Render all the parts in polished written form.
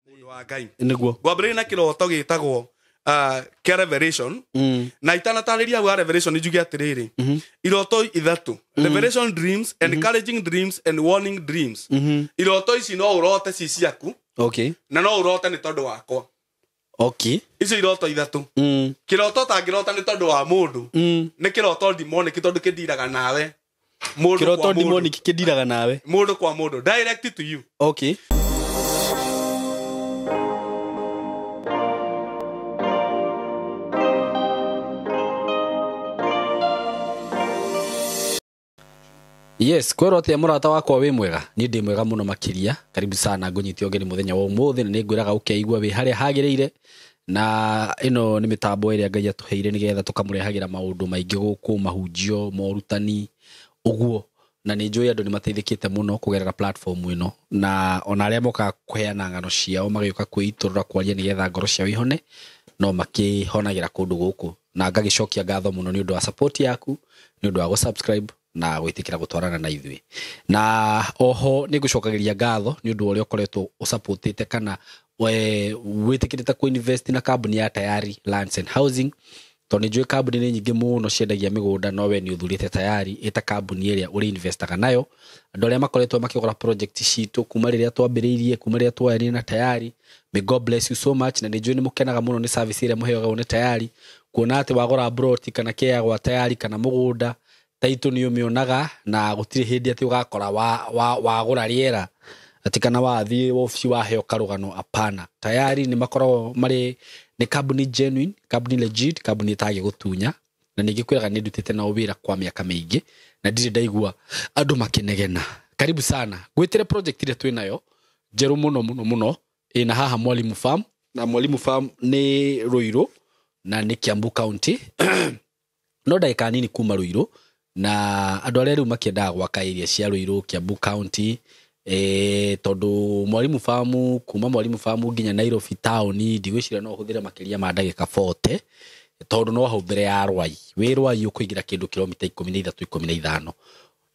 Mũndũ wa Ngai. Nĩguo. Ngwambĩrĩria na kĩroto gĩtagwo kĩa revelation. Na itanatarĩria hau ha revelation njuge atĩrĩrĩ, iroto ithatũ: revelation dreams, encouraging dreams and warning dreams. Iroto ici no ũrote ci ciaku na no ũrote nĩ tondũ wakwa. Icio iroto ithatũ, kĩroto ũtangĩrota nĩ tondũ wa mũndũ nĩ kĩroto demonic, tondũ kĩndiraga nawe mũndũ Kĩroto kwa mũndũ. Demonic kĩndiraga nawe. Mũndũ kwa mũndũ, direct to you. Yes, kwĩrwo atĩa mũrata wakwa? Wĩ mwega? Niĩ ndĩ mwega mũno makĩria. Karibu sana, ngũnyite ũgeni mũthenya wa ũmũthĩ, na nĩ ngwĩraga ũkeigua wĩ harĩa hagĩrĩire. Na ĩno nĩ mĩtambo ĩrĩa Ngai atũheire nĩgetha tũkamũrehagĩra maũndũ maingĩ gũkũ, mahunjio, morutani ũguo, na nĩ njũĩ andũ nĩ mateithĩkĩte mũno kũgerera platform ĩno, na ona arĩa mokaga kũheana ng'ano ciao, magĩũka kwĩitũrũra kwaria nĩgetha ngoro ciao ihone, no makĩhonagĩra kũndũ gũkũ. Na ngagĩcokia ngatho mũno nĩ ũndũ wa support yaku, nĩ ũndũ wa gũ-subscribe na gwĩtĩkĩra gũtwarana na ithuĩ. Na oho nĩ ngũcokagĩria ngatho nĩ ũndũ wa ũrĩa ũkoretwo ũsupportĩte kana wĩtĩkĩrĩte kũ-invest na kambuni ya Tayari Lands and Housing, tondũ nĩ njũĩ kambuni nĩ nyingĩ mũno ciendagia mĩgũnda, no we nĩ ũthurĩte Tayari ĩta kambuni ĩrĩa ũrĩ investaga nayo. Andũ arĩa makoretwo makĩgũra project citũ kuma rĩrĩa twambĩrĩirie, kuma rĩrĩa twoyanire na Tayari, may God bless you so much. Na nĩ njũĩ nĩ mũkenaga mũno nĩ service ĩrĩa mũheagwo nĩ Tayari, kuona atĩ wagũra broti kana kĩaya gwa Tayari kana mũgũnda, taitũ nĩ ũmĩonaga, na gũtirĩ hĩndĩ atĩ ũgakora wagũra rĩera atĩ kana wathiĩ wabici waheo karũgano. Apana, Tayari nĩ makoragwo marĩ nĩ kambuni genuine, kambuni legit, kambuni ĩtangĩgũtunya. Na ningĩ kwĩraga nĩ ndutĩte nao wĩra kwa mĩaka mĩingĩ na ndirĩ ndaigua andũ makĩnegena. Karibu sana, ngwĩtĩre project ĩrĩa twĩ nayo njerũ mũno mũno mũno, ĩna haha Mwalimu Farm. Na Mwalimu Farm nĩ Ruiru na nĩ Kiambu County, no ndagĩka nini kuma Ruiru. Na andũ arĩa rĩu makĩendaga gwaka area cia Ruiru, Kiambu County, tondũ Mwalimu Farm, kuma Mwalimu Farm nginya Nairobi town, ndigwĩciria no ũhũthĩre makĩria ma ndagĩka 40, tondũ no hau mbere ya Rwai. Wĩ Rwai ũkũingĩra kĩndũ kilomita 13, 15,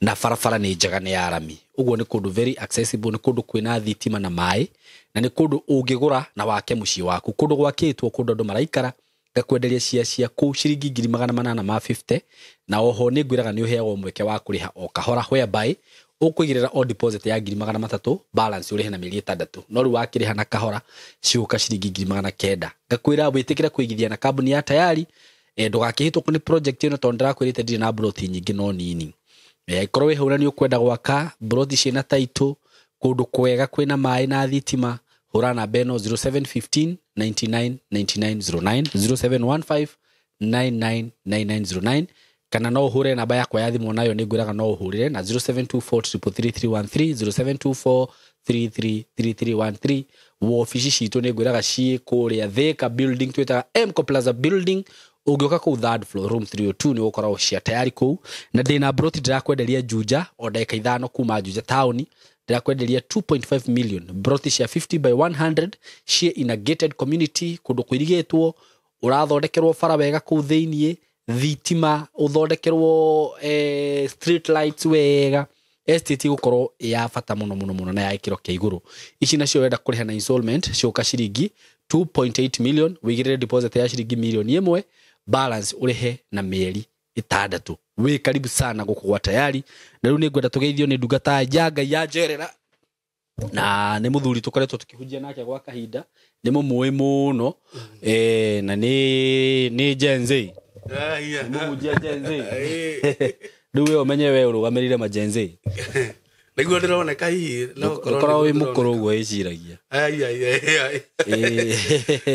na barabara nĩ njega, nĩ ya rami. Ũguo nĩ kũndũ very accessible, nĩ kũndũ kwĩna thitima na maĩ, na nĩ kũndũ ũngĩgũra na wake mũciĩ waku, kũndũ gwakĩtwo, kũndũ andũ maraikara. Ngakwenderia cia ciaku ciringi 850,000. Na oho nĩ ngwĩraga nĩ ũheagwo mweke wa kũrĩha o kahora, whereby ũkũigĩrĩra o deposit ya 300,000, balance ũrĩhe na mĩeri 6. No rĩu wakĩrĩha na kahora cigũka ciringi 900,000. Ngakwĩra wĩtĩkĩre kũigithia na kambuni ya Tayari, ndũgakĩhĩtũkwo nĩ project ĩno, tondũ ndĩrakwĩrĩte ndirĩ na broti nyingĩ no nini. Angĩkorwo wĩ hau na nĩ ũkwenda gwaka broti ciĩna title, kũndũ kwega kwĩna maĩ na thitima, hũra namba ĩno 0715 99 99 09, 0715 999909, kana no ũhũre namba yakwa ya thimũ, nayo nĩ ngwĩraga no ũhũrĩre na 0724 33313, 0724 333313. Wobici citũ nĩ ngwĩraga ciĩ kũrĩa Thika building, twĩtaga Mco Plaza building. Ũngĩũka kũu third floor, room 302, nĩ ũgũkorwo cia Tayari kũu. Na ndĩna broti ndĩrakwenderia Juja, o ndagĩka 5 kuma Juja taũni. Ndĩrakwenderia 2.5 million, broti cia 50 by 100, ciĩ in a gated community, kũndũ kũirigĩtwo, ũrathondekerwo bara wega kũu thĩiniĩ, thitima ũthondekerwo, street lights wega. Estate gũkorwo ĩ ya bata mũno mũno mũno na ya gĩkĩro kĩa igũrũ. Ici nacio wenda kũrĩha na installment ciũka ciringi 2.8 million, wĩigĩrĩre deposit ya ciringi mirioni 1, balance ũrĩhe na mĩeri 6. Wĩ karibu sana gũkũ gwa Tayari. Na rĩu nĩ ngwenda tũgeithio nĩ ndungata ya Ngai ya njerera, na nĩ mũthuri tũkoretwo tũkĩhunjia nake gwa kahinda, nĩ mũmũĩ mũno, na nĩ Gen Z. Mũhunjia Gen Z. Rĩu we ũmenye we ũrũgamĩrĩire ma Gen Z. Nĩguo ndĩroneka hihi no gũkorwo. Ũkorwo wĩ Nĩguo mũkũrũ ũguo wĩciragia. Ai, ai, ai, ai.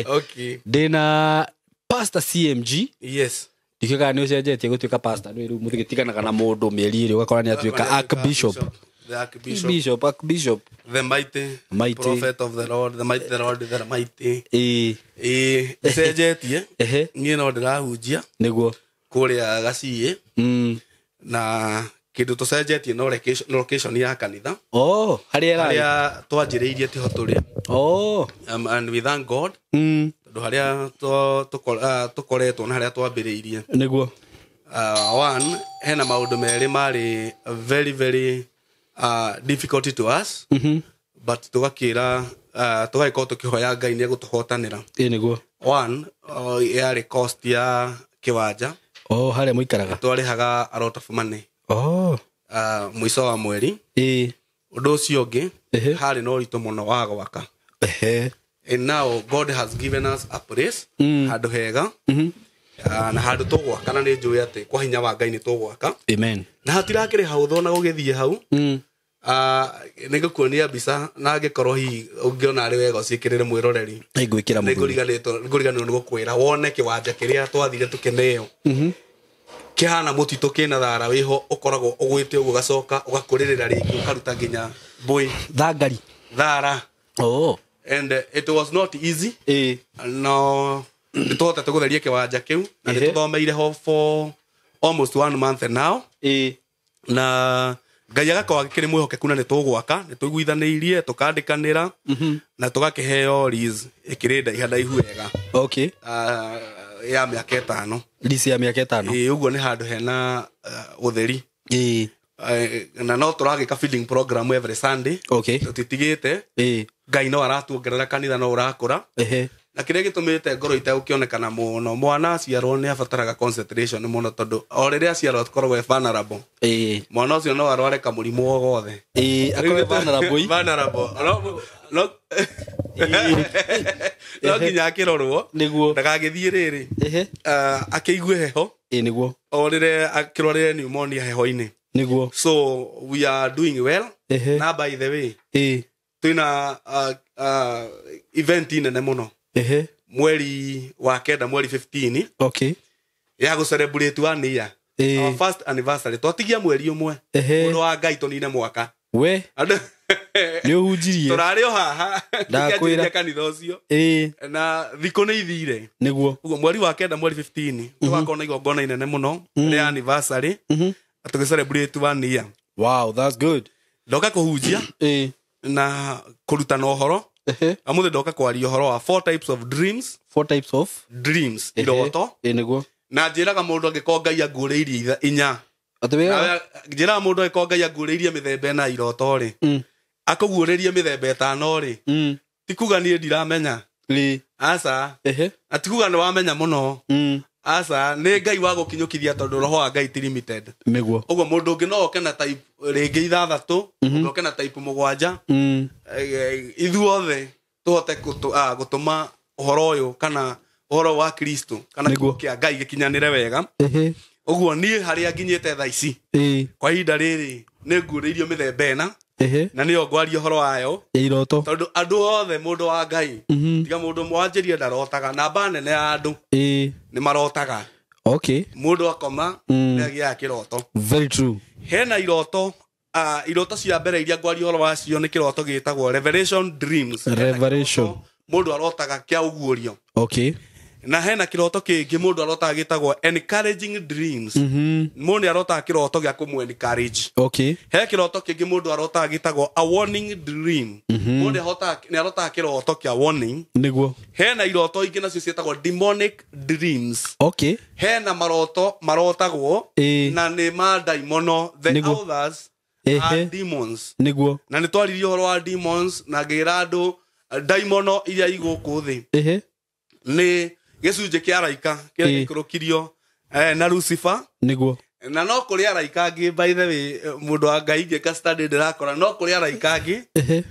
Okay. Ndĩna Pastor CMG. Yes. Ndikĩũĩ kana nĩ ũcenjetie gũtuĩka pastor. Nĩ rĩu mũtigĩtiganaga na mũndũ mĩeri 2, ũgakora nĩ atuĩka archbishop. The archbishop. Bishop, archbishop. The mighty Mighty. prophet of the Lord, the mighty, the Lord, the mighty. Ĩĩ. Ĩĩ, ndĩcenjetie. Niĩ no ndĩrahunjia Nĩguo. kũrĩa Gaciĩ, na kĩndũ tũcenjetie no location ya kanitha. Oh, harĩa ĩrarĩ. Harĩa twanjĩrĩirie tiho tũrĩ. Oh. And we thank God tondũ harĩa tũkoretwo na harĩa twambĩrĩirie. Nĩguo. One, hena maũndũ merĩ marĩ very very difficult to us. But tũgakĩra tũgagĩkorwo tũkĩhoya Ngai nĩ egũtũhotanĩra. Ĩ nĩguo. One, yarĩ cost ya kĩwanja. Oh, harĩa mũikaraga. Twarĩhaga a lot of money. Oh. Mũico wa mweri. Ĩ. Ũndũ ũcio ũngĩ, Ehe. harĩ na ũritũ mũno wa gwaka. Ehe. And now God has given us a place, handũ hega. Na handũ tũgwaka, na nĩ njũĩ atĩ kwa hinya wa Ngai nĩ tũgwaka. Amen. Na hatirakĩrĩ hahũthũ na gũgĩthiĩ hau. Nĩ ngũkuonia mbica, na angĩkorwo hihi ũngĩona arĩ wega ũciĩkĩrĩre mwĩroreri. Nĩ ngwĩkĩra Nĩ mũthuri. ngũriganĩrwo nĩ gũkwĩra wone kĩwanja kĩrĩa twathire tũkĩneo. Kĩhana mũtitũ kĩna thara wĩho, ũkoragwo ũgwĩte ũguo, ũgacoka ũgakũrĩrĩra rĩngĩ, ũkaruta nginya mbũĩ. Thangari. Thara. Oh. And it was not easy. Ĩ. No nĩ tũhotete gũtheria kĩwanja kĩu, na nĩ Ehe. tũthomeire ho for almost 1 month now. Ĩ. Na Ngai agakorwo akĩrĩ mwĩhokeku, na nĩ tũgwaka, nĩ tũiguithanĩirie, tũkandĩkanĩra, na tũgakĩheo lease ĩkĩrĩ ndaiha ndaihu wega. Okay. Ya mĩaka 5. Lease ya mĩaka 5. Ĩ, ũguo nĩ handũ hena ũtheri. Ĩ. Na no tũragĩka feeding program every Sunday. Okay. Tũtitigĩte. Ĩ. Ngai no aratuongerera, kanitha no ũrakũra. Ehe. Na kĩrĩa gĩtũmĩte ngoro itegũkĩonekana mũno, mwana aciarwo nĩ abataraga concentration mũno, tondũ o rĩrĩa aciarwo akoragwo e vulnerable. Ĩ. Mwana ũcio no arware kamũrimũ o gothe. Ĩ, akorwo e vulnerable. Vulnerable. No, no nginya akĩrorwo. Nĩguo. Ndagagĩthiĩ rĩrĩ. Ehe. Akĩigue heho. Ĩ nĩguo. O rĩrĩa akĩrwarĩre pneumonia heho-inĩ. Nĩguo. So we are doing well. Ehe. Na by the way, Ĩ. twĩna event nene mũno. Ehe. Mweri wa 9, mweri 15. Okay. Ya gũ celebrate 1 year. Ĩ. Our first anniversary. Twatigia mweri ũmwe. Ehe. Mũndũ wa Ngai tũnine mwaka. We. Nĩ ũhunjirie. Tũrarĩ o haha. Ndakwĩra. Tũkĩanjĩrĩria kanitha ũcio. Ĩ. Na thikũ nĩ ithire. Nĩguo. Ũguo mweri wa 9, mweri 15, tũgakorwo na igongona inene mũno rĩa anniversary. Tũgĩ celebrate 1 year. Wow, that's good. Ndoka kũhunjia Ĩ. na kũrutana ũhoro. Ehe. Ũmũthĩ ndoka kwaria ũhoro wa 4 types of dreams. 4 types of dreams. Ehe. Iroto. Ĩ nĩguo. Na njĩraga mũndũ angĩkorwo Ngai anguũrĩirie inya. Atĩ wĩra. Nawe njĩraga mũndũ angĩkorwo Ngai anguũrĩirie mĩthemba ĩna ya iroto rĩ, akũguũrĩrie mĩthemba 5 rĩ, ti kuga niĩ ndiramenya. Ĩ. Aca. Ehe. Na ti kuga nĩ wamenya mũno. Aca, nĩ Ngai wa gũkinyũkithia, tondũ roho wa Ngai ti limited. Nĩguo. Ũguo mũndũ ũngĩ no oke na type rĩngĩ 6, ũngĩ oke na type 7. Ithuothe tũhote gũtũma ũhoro ũyũ kana ũhoro wa Kristo kana Nĩguo. kiugo kĩa Ngai gĩkinyanĩre wega. Ehe. Ũguo niĩ harĩa nginyĩte thaa ici, Ĩ. kwa ihinda rĩrĩ nĩ nguũrĩirio mĩthemba ĩna, Ehe. na nĩyo ngwaria ũhoro wayo. Ya iroto. Tondũ andũ othe, mũndũ wa Ngai, tiga mũndũ mwanjĩrie ndarotaga, namba nene ya andũ Ĩ. nĩ marotaga. Okay. Mũndũ akoma nĩ agĩaga kĩroto. Very true. Hena iroto, iroto cia mbere iria ngwaria ũhoro wacio nĩ kĩroto gĩtagwo revelation dreams. Hena Revelation. kĩroto mũndũ arotaga kĩa ũguũrio. Okay. Na hena kĩroto kĩngĩ mũndũ arotaga gĩtagwo encouraging dreams. Mũndũ nĩ arotaga kĩroto gĩa kũmũ encourage. Okay. He kĩroto kĩngĩ mũndũ arotaga gĩtagwo a warning dream. Mũndũ nĩ arotaga kĩroto kĩa warning. Nĩguo. Hena iroto ingĩ nacio ciĩtagwo demonic dreams. Okay. Hena maroto marotagwo Ĩ. na nĩ ma ndaimono. The Nĩguo. others Ehe. are demons. Nĩguo. Na nĩ twaririe ũhoro wa demons, na ngĩra andũ ndaimono iria igũkũ thĩ Ehe. nĩ gĩcunjĩ kĩa araika kĩrĩa Ĩ. gĩikũrũkirio na Lucifer. Nĩguo. Na no kũrĩ araika angĩ, by the way, mũndũ wa Ngai ngĩka study ndĩrakora no kũrĩ araika angĩ Ehe.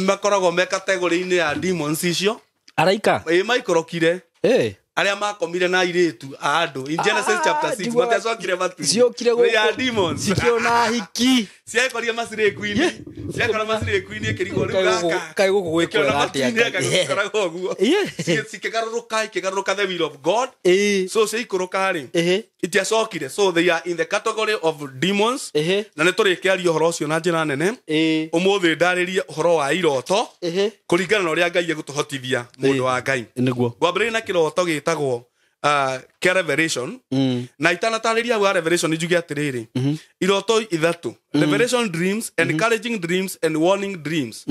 makoragwo me kategori-inĩ ya demons icio. Araika. Ĩ, maikũrũkire. Ĩ. Arĩa makomire na airĩtu a andũ in Genesis chapter 6, njiguaga matiacokire matu-inĩ. Ciokire They are gũkũ. demons. Cikĩona hiki. Ciakorire macirĩku-inĩ, ciakora macirĩku-inĩ ĩkĩrigwo rĩu gaka Kaĩ gũkũ gwĩ ĩkĩona kwega atĩa matu-inĩ Ngai? gagĩkoragwo ũguo. Ĩ. Cikĩgarũrũka, ikĩgarũrũka the will of God. Ĩ. So ciaikũrũka rĩ, Ehe. itiacokire, so they are in the category of demons. Ehe. Na nĩ tũrĩkĩaria ũhoro ũcio na njĩra nene. Ĩ. Ũmũthĩ ndarĩrie ũhoro wa iroto Ehe. kũringana na ũrĩa Ngai egũtũhotithia, mũndũ wa Ngai. Nĩguo. Ngwambĩrĩria na kĩroto gĩtagwo kĩa revelation. Na itanatarĩria hau ha revelation, njuge atĩrĩrĩ, iroto 3, revelation dreams, encouraging dreams and warning dreams.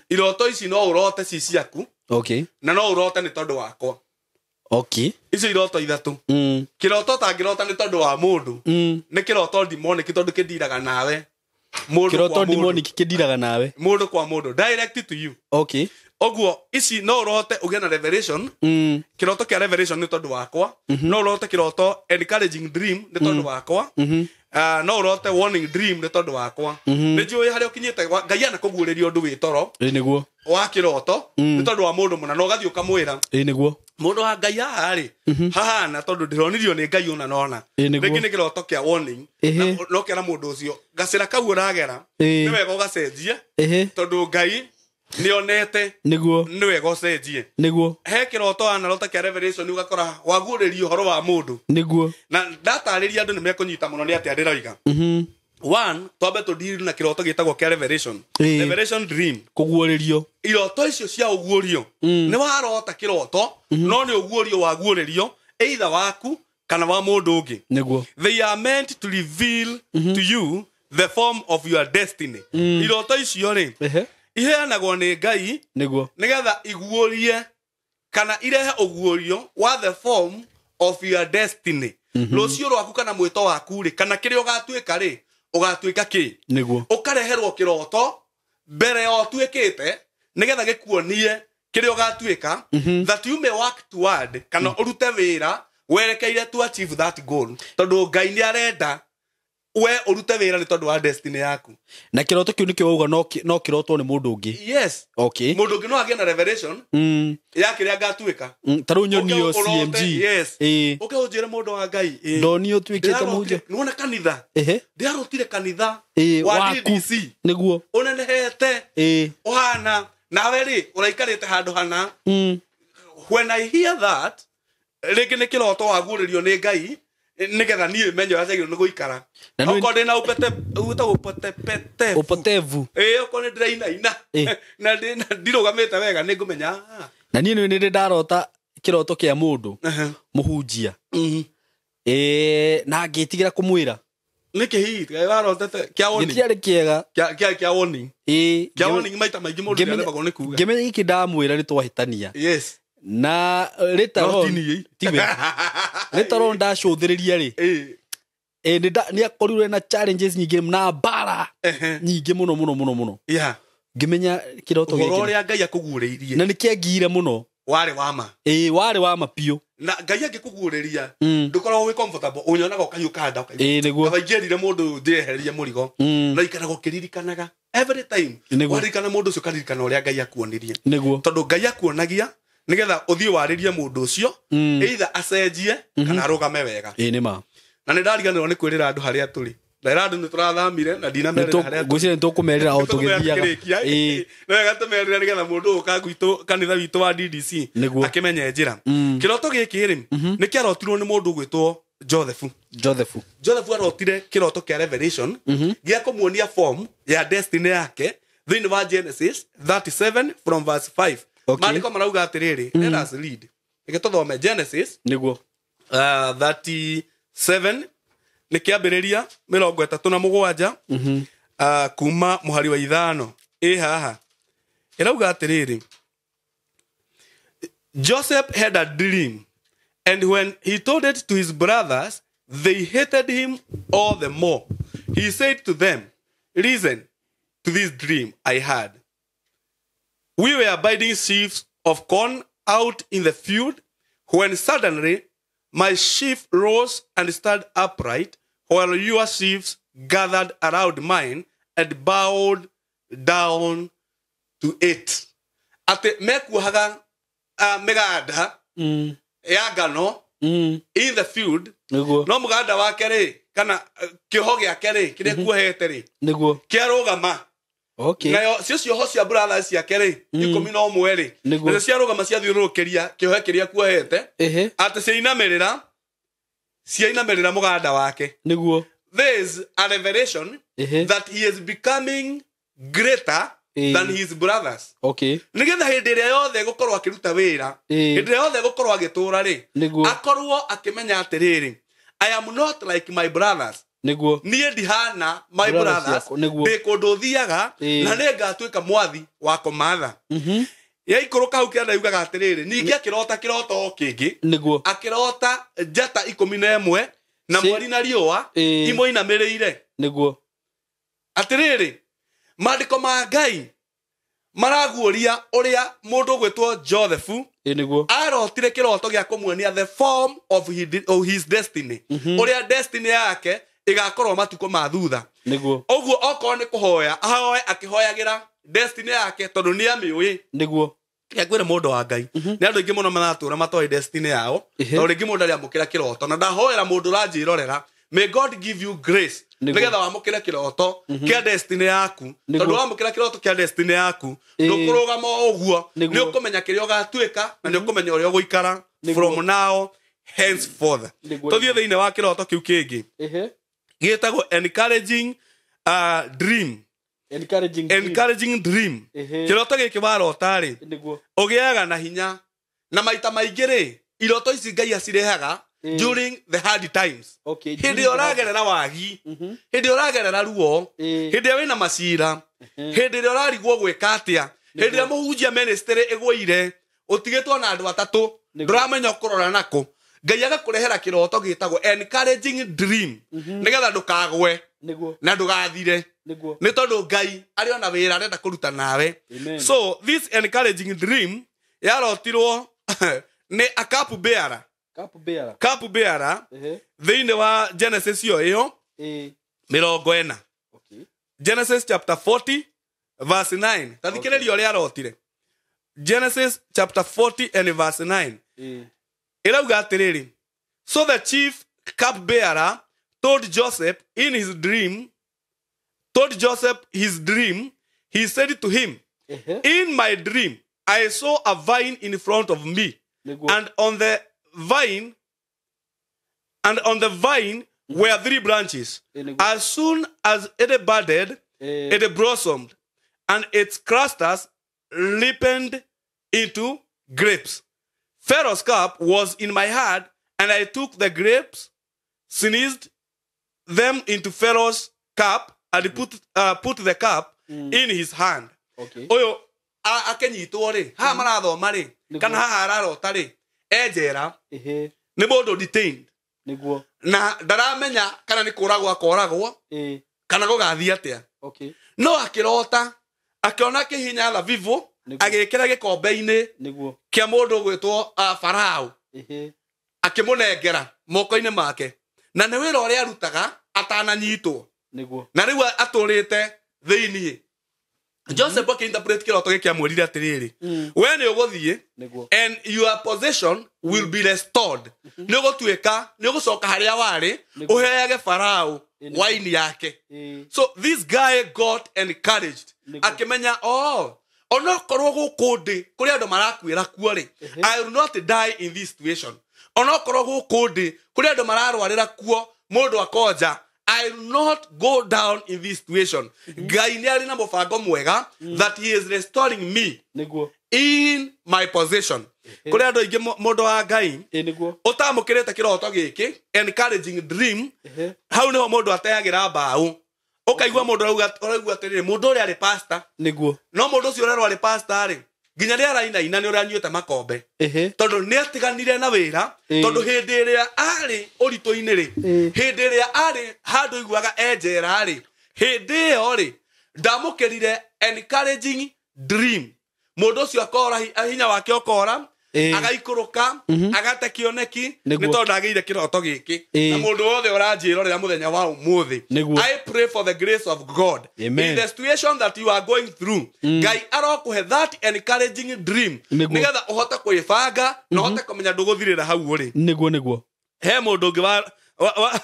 Iroto ici no ũrote ci ciaku, Okay. na no ũrote nĩ tondũ wakwa. Okay. Icio iroto 3, kĩroto ũtangĩrota nĩ tondũ wa mũndũ nĩ kĩroto demonic, tondũ kĩndiraga nawe. Mũndũ kwa Kĩroto mũndũ. Demonic kĩndiraga nawe. Mũndũ kwa mũndũ, direct to you. Okay. Ũguo ici no ũrote ũgĩe na revelation. Kĩroto kĩa revelation nĩ tondũ wakwa. No ũrote kĩroto encouraging dream nĩ tondũ wakwa. No ũrote warning dream nĩ tondũ wakwa. Nĩ njũĩ harĩa ũkinyĩte, Ngai anakũguũrĩria ũndũ wĩ toro Ĩ nĩguo. wa kĩroto nĩ tondũ wa mũndũ mũna, na ũgathiĩ ũkamwĩra, Ĩ nĩguo. mũndũ wa Ngai haha rĩ, hahana tondũ ndĩronirio nĩ Ngai ũna nona. Ĩ nĩguo. Rĩngĩ nĩ kĩroto kĩa warning. Ĩhĩ. Na ũkera mũndũ ũcio gacĩra kau ũragera Ĩ. nĩ wega ũgacenjie, Ĩhĩ. tondũ Ngai nĩonete Nĩguo. nĩ wega ũcenjie. Nĩguo. He kĩroto wanarota kĩa revelation, ũgakora waguũrĩrio ũhoro wa mũndũ. Nĩguo. Na ndatarĩria andũ nĩ mekũnyita mũno nĩ atĩa ndĩroiga. One, twambe tũdeal na kĩroto gĩtagwo kĩa revelation. Ĩĩ. Revelation dream. Kũguũrĩrio. Iroto icio cia ũguũrio, nĩ warota kĩroto no nĩ ũguũrio waguũrĩrio, either waku kana wa mũndũ ũngĩ. Nĩguo. They are meant to reveal to you the form of your destiny. Iroto icio rĩ, Ehe. iheanagwo nĩ Ngai Nĩguo. nĩgetha iguũrie kana irehe ũguũrio wa the form of your destiny, rũciũ rwaku kana mwĩto waku rĩ, kana kĩrĩa ũgatuĩka rĩ, ũgatuĩka kĩ. Nĩguo. Ũkareherwo kĩroto mbere ya ũtuĩkĩte nĩgetha gĩkuonie kĩrĩa ũgatuĩka, that you may work toward, kana ũrute wĩra werekeire to achieve that goal, tondũ Ngai nĩ arenda we ũrute wĩra nĩ tondũ wa destiny yaku. Na kĩroto kĩu nĩkĩo wauga no kĩrotwo nĩ mũndũ ũngĩ? Yes. Okay. Mũndũ ũngĩ no agĩe na revelation ya kĩrĩa ngatuĩka. Ta rĩu nyonio Ũke ũrote, CMG. yes. Ĩ. Ũke ũnjĩre, mũndũ wa Ngai, ĩ, Ndonio ũtuĩkĩte mũhunjia. Nĩwona kanitha, Ehe. ndĩrarotire kanitha Ĩ, wa waku. DDC Nĩguo. ũnenehete, Ĩ. ũhana nawe rĩ, ũraikarĩte handũ hana. When I hear that, rĩngĩ nĩ kĩroto waguũrĩrio nĩ Ngai nĩgetha niĩ menye ũrĩa njagĩrĩirwo nĩ gũikara. Na nĩ- Okorwo ndĩna upete, wĩtagwo upetepetefu. Ũpotevu. Ĩ, okorwo nĩ ndĩrainaina Ĩ. na ndirũgamĩte wega, nĩ ngũmenya, ah. Na niĩ nĩ ndĩ ndarota kĩroto kĩa mũndũ Ehe. mũhunjia. Ĩ, na ngĩtigĩra kũmwĩra. Nĩkĩ hihi warotete kĩa warning? Gĩtiarĩ kĩega. Kĩa warning. Ĩ. Kĩa warning maita maingĩ mũndũ nĩaremagwo nĩ kuga. Ngĩmenya gĩkĩ ndamwĩra nĩ twahĩtania. Yes. Na later No on ti niĩ. tiwe, later on ndacũthĩrĩria rĩ, Ĩ. ĩ, nĩ akorirwo na challenges nyingĩ na mbara Ehe. nyingĩ mũno mũno mũno mũno. Yeah. Ngĩmenya kĩroto Ũhoro gĩkĩ ũrĩa Ngai akũguũrĩirie na nĩ kĩangire mũno. Warĩ wa ma. Ĩ, warĩ wa ma biũ. Na Ngai angĩkũguũrĩria, ndũkoragwo wĩ comfortable, ũnyonaga ũkahiũka nda, ũkaigua, Ĩ nĩguo. kaba ingĩerire mũndũ ũyũ ndĩeherie mũrigo. Na ikaraga ũkĩririkanaga every time. Nĩguo. Waririkana mũndũ ũcio, ũkaririkana ũrĩa Ngai akuonirie, Nĩguo. tondũ Ngai akuonagia nĩgetha ũthiĩ warĩrie mũndũ ũcio, either acenjie kana arũgame wega. Ĩ nĩ ma. Na nĩ ndariganĩrwo nĩ kwĩrĩra andũ harĩa tũrĩ. Ndera andũ nĩ tũrathamire na ndinamerĩra harĩa tũrĩ. Ngwĩciria nĩ tũkũmerĩra o tũgĩthiaga. Ĩ. Nĩwega tũmerĩre nĩgetha mũndũ ũka gwitũ kanitha witũ wa DDC Nĩguo. akĩmenye njĩra. Kĩroto gĩkĩ rĩ, nĩ kĩarotirwo nĩ mũndũ ũgwĩtwo Joseph. Joseph. Joseph arotire kĩroto kĩa revelation gĩa kũmuonia form ya destiny yake thĩinĩ wa Genesis 37 from verse 5. Okay. Maandĩko marauga atĩrĩrĩ, let us read, reke tũthome Genesis Nĩguo. 37 nĩ kĩambĩrĩria 37, kuma mũhari wa 5. Ĩ haha ĩrauga atĩrĩrĩ, "Joseph had a dream, and when he told it to his brothers, they hated him all the more. He said to them, 'Listen to this dream I had. We were binding sheaves of corn out in the field when suddenly my sheaf rose and stood upright, while your sheaves gathered around mine and bowed down to it.'" Atĩ mekuohaga mĩganda ya ngano in the field, Nĩguo. no mũganda wake rĩ, kana kĩoho gĩake rĩ, kĩrĩa kuohete rĩ, Nĩguo. kĩarũgama. Okay. Nayo cio cioho cia brothers ciake rĩ, 11 rĩ, Nĩguo. nacio ciarũgama ciathiũrũrũkĩria kĩohe kĩrĩa kuohete, Ehe. atĩ ciainamĩrĩra mũganda wake. Nĩguo. There is a revelation Ehe. that he is becoming greater than his brothers, Okay. nĩgetha hĩndĩ ĩrĩa yothe gũkorwo akĩruta wĩra, Ĩĩ. hĩndĩ ĩrĩa yothe gũkorwo agĩtũra rĩ, Nĩguo. akorwo akĩmenya atĩrĩrĩ, "I am not like my brothers." Nĩguo. Niĩ ndihana my Brothers brothers. ciakwa, nĩguo. Ndĩ kũndũ thiaga, Ĩĩ. na nĩ ngatuĩka mwathi wa kũmatha. Yaikũrũka hau kĩanda yugaga atĩrĩrĩ, ningĩ akĩrota kĩroto o kĩngĩ. Nĩguo. Akĩrota njata 11 na mweri na riũa Ĩĩ. imũinamĩrĩire. Nĩguo. Atĩrĩrĩ, maandĩko ma Ngai maraguũria ũrĩa mũndũ ũgwĩtwo Joseph Ĩ nĩguo. Arotire kĩroto gĩa kũmuonia the form of his destiny, ũrĩa destiny yake ĩgakorwo matukũ ma thutha. Nĩguo. Ũguo okorwo nĩ kũhoya, ahoe akĩhoyagĩra destiny yake, tondũ nĩ amĩũĩ. Nĩguo. Ngwĩre, mũndũ wa Ngai, nĩ andũ aingĩ mũno maratũra matoĩ destiny yao. Tondũ rĩngĩ mũndũ arĩamũkĩra kĩroto, na ndahoera mũndũ ũranjĩrorera, may God give you grace nĩgetha wamũkĩre kĩroto kĩa destiny yaku. Tondũ wamũkĩra kĩroto kĩa destiny yaku, ndũkũrũgama o ũguo. Nĩ ũkũmenya kĩrĩa ũgatuĩka na nĩ ũkũmenya ũrĩa ũgũikara from now henceforth. Tũthiĩ thĩinĩ wa kĩroto kĩu kĩngĩ gĩtagwo encouraging dream. Encouraging dream. Encouraging dream. Kĩroto gĩkĩ warota rĩ, ũgĩaga na hinya, na maita maingĩ rĩ, iroto ici Ngai acirehaga during the hard times. Hĩndĩ ĩrĩa ũragerera wagi, hĩndĩ ĩrĩa ũragerera ruo, hĩndĩ ĩrĩa wĩna macira, hĩndĩ ĩrĩa ũrarigwo gwĩka atĩa, hĩndĩ ĩrĩa mũhunjia ministry ĩgũire, ũtigĩtwo na andũ atatũ, ndũramenya ũkũrora nakũ, Ngai agakũrehera kĩroto gĩtagwo encouraging dream, nĩgetha ndũkagwe na ndũgathire, nĩ tondũ Ngai arĩ ona wĩra arenda kũruta nawe. Amen. So this encouraging dream yarotirwo nĩ a cup bearer. Cup bearer. Cup bearer. Thĩinĩ wa Genesis ĩyo ĩyo 40. Genesis chapter 40 verse 9. Ta thikĩrĩria ũrĩa arotire. Genesis chapter 40 and verse 9. Ĩrauga atĩrĩrĩ, so the chief cup bearer told Joseph in his dream, told Joseph his dream. He said to him, "In my dream I saw a vine in front of me, and on the vine were three branches. Nĩguo. As soon as it budded, it blossomed, and its clusters ripened into grapes. Pharaoh's cup was in my hand, and I took the grapes, sneezed them into Pharaoh's cup, and put the cup in his hand." Ũyũ akĩnyitwo rĩ, haha marathoma rĩ, kana haha ararota rĩ, e njera. Nĩ mũndũ detained na ndaramenya kana nĩ kũragwo akoragwo kana gũgathiĩ atĩa. No akĩrota akĩona kĩhinya thabibũ, agĩkĩra gĩkombe-inĩ kĩa mũndũ ũgwĩtwo Farao, akĩmũnengera moko-inĩ make, na nĩ wĩra ũrĩa arutaga atananyitwo. Na rĩu atũrĩte thĩiniĩ. Joseph akĩinterpret kĩroto gĩkĩ, amwĩrire atĩrĩrĩ, we nĩ ũgũthiĩ and your position will be restored. Nĩ ũgũtuĩka, nĩ ũgũcoka harĩa warĩ, ũheage Farao waini yake. So this guy got encouraged, akĩmenya, oh, onokorwo gũkũ ndĩ kũrĩ andũ marakuĩra kuo rĩ, I will not die in this situation. Onokorwo gũkũ ndĩ kũrĩ andũ mararwarĩra kuo, mũndũ akonja, I will not go down in this situation. Ngai nĩ arĩ na mũbango mwega that he is restoring me in my position. Kũrĩ andũ aingĩ, mũndũ wa Ngai, Nĩguo. ũtamũkĩrĩte kĩroto gĩkĩ, encouraging dream, hau nĩho mũndũ ateagĩra mbaũ. Ũkaigua mũndũ ũraigua atĩrĩrĩ, mũndũ ũrĩa arĩ pastor, no mũndũ ũcio ũrerwo arĩ pastor rĩ, nginya rĩrĩa arainaina nĩ ũrĩa anyuĩte makombe, tondũ nĩ atiganire na wĩra. Tondũ hĩndĩ ĩrĩa arĩ ũritũ-inĩ rĩ, hĩndĩ ĩrĩa arĩ handũ iguaga e njera rĩ, hĩndĩ ĩyo rĩ, ndamũkĩrire encouraging dream. Mũndũ ũcio akora, hinya wake ũkora, agaikũrũka, agate kĩoneki, nĩ tondũ ndagĩire kĩroto gĩkĩ. Na mũndũ wothe ũranjĩrorera mũthenya wa ũmũthĩ, I pray for the grace of God. Amen. In the situation that you are going through, Ngai arokũhe that encouraging dream, nĩgetha ũhote kwĩbanga na ũhote kũmenya ndũgũthirĩra hau ũrĩ. Nĩguo, nĩguo. He mũndũ ũngĩ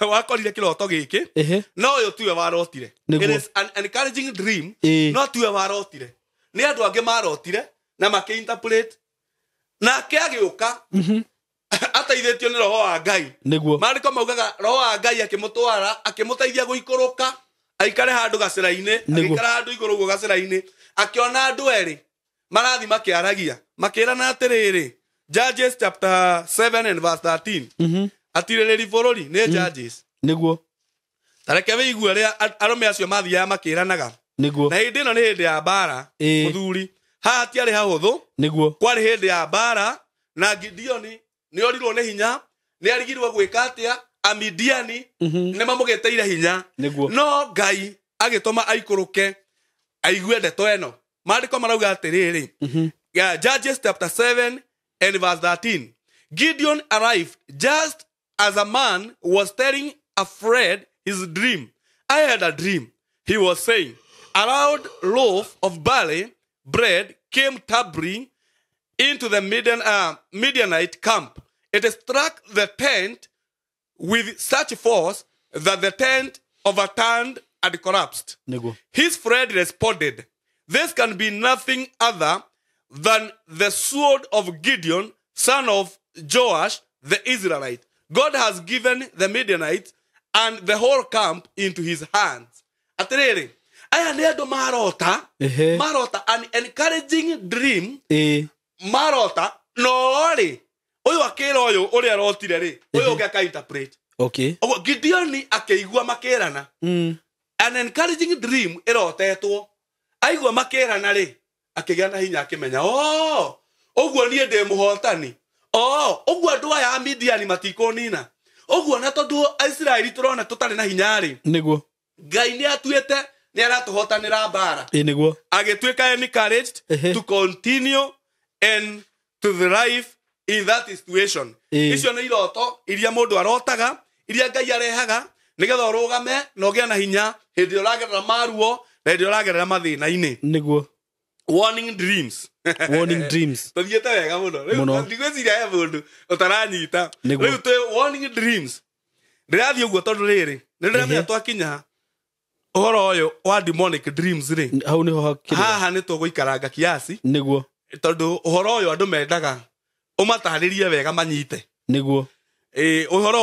wakorire kĩroto gĩkĩ, no ũyũ tiwe warotire. It is an encouraging dream, no tiwe warotire, nĩ andũ angĩ marotire na makĩinterpret, nake agĩũka ateithĩtio nĩ roho wa Ngai. Maandĩko maugaga roho wa Ngai akĩmũtwara, akĩmũteithia gũikũrũka, aikare handũ gacĩra-inĩ. Agĩikara handũ igũrũ ũguo gacĩra-inĩ, akĩona andũ erĩ marathi makĩaragia, makĩrana atĩrĩrĩ. Judges chapter 7 and verse 13. Atirĩrĩri bũrũri nĩ Judges. Tareke wĩigue ũrĩa arũme acio mathiaga makĩranaga. Na hĩndĩ ĩno nĩ hĩndĩ ya mbara. Mũthuri, haha hatiarĩ hahũthũ. Kwarĩ hĩndĩ ya mbara, na Gideoni nĩ orirwo nĩ hinya, nĩ arigirwo gwĩka atĩa. Amidiani nĩ mamũgĩtĩire hinya. No Ngai Agĩtũma aikũrũke aigue ndeto ĩno. Maandĩko marauga atĩrĩrĩ, yeah, Judges chapter 7 and verse 13. Gideon arrived just as a man was telling a friend his dream. "I had a dream," he was saying. "A round loaf of barley bread came tumbling into the Midianite camp. It struck the tent with such force that the tent overturned and collapsed." Nĩguo. His friend responded, "This can be nothing other than the sword of Gideon, son of Joash, the Israelite. God has given the Midianites and the whole camp into his hands." Atĩrĩrĩ, aya nĩ andũ marota, marota an encouraging dream, marota, no rĩ, ũyũ akĩra ũyũ ũrĩa arotire rĩ, ũyũ ũngĩ aka-interpret. Ũguo Gideoni akĩigua makĩrana, an encouraging dream ĩrotetwo, aigua makĩrana rĩ, akĩgĩa na hinya, akĩmenya, oh, ũguo niĩ ndĩ mũhotani, oh, ũguo andũ aya a Midiani matikũnina, ũguo na tondũ Aisiraeli tũrona tũtarĩ na hinya rĩ, Ngai nĩ atuĩte nĩ aratũhotanĩra mbara. Ĩ nĩguo. Agĩtuĩka encouraged to continue and to thrive in that situation. Icio nĩ iroto iria mũndũ arotaga, iria Ngai arehaga nĩgetha ũrũgame na ũgĩe na hinya hĩndĩ ĩrĩa ũragerera maruo na hĩndĩ ĩrĩa ũragerera mathĩna-inĩ. Warning dreams. Warning dreams. Tũthiĩte wega mũno. Rĩu Mũno. ndigwĩciria he mũndũ ũtaranyita. Rĩu twĩ warning dreams. Ndĩrathiĩ ũguo tondũ rĩrĩ nĩ ndĩramenya twakinya ũhoro ũyũ wa demonic dreams rĩ, Hau nĩho hakĩrĩ. Haha nĩ tũgũikaranga kiasi, tondũ ũhoro ũyũ andũ mendaga ũmatarĩrie wega manyite. Ĩ, ũhoro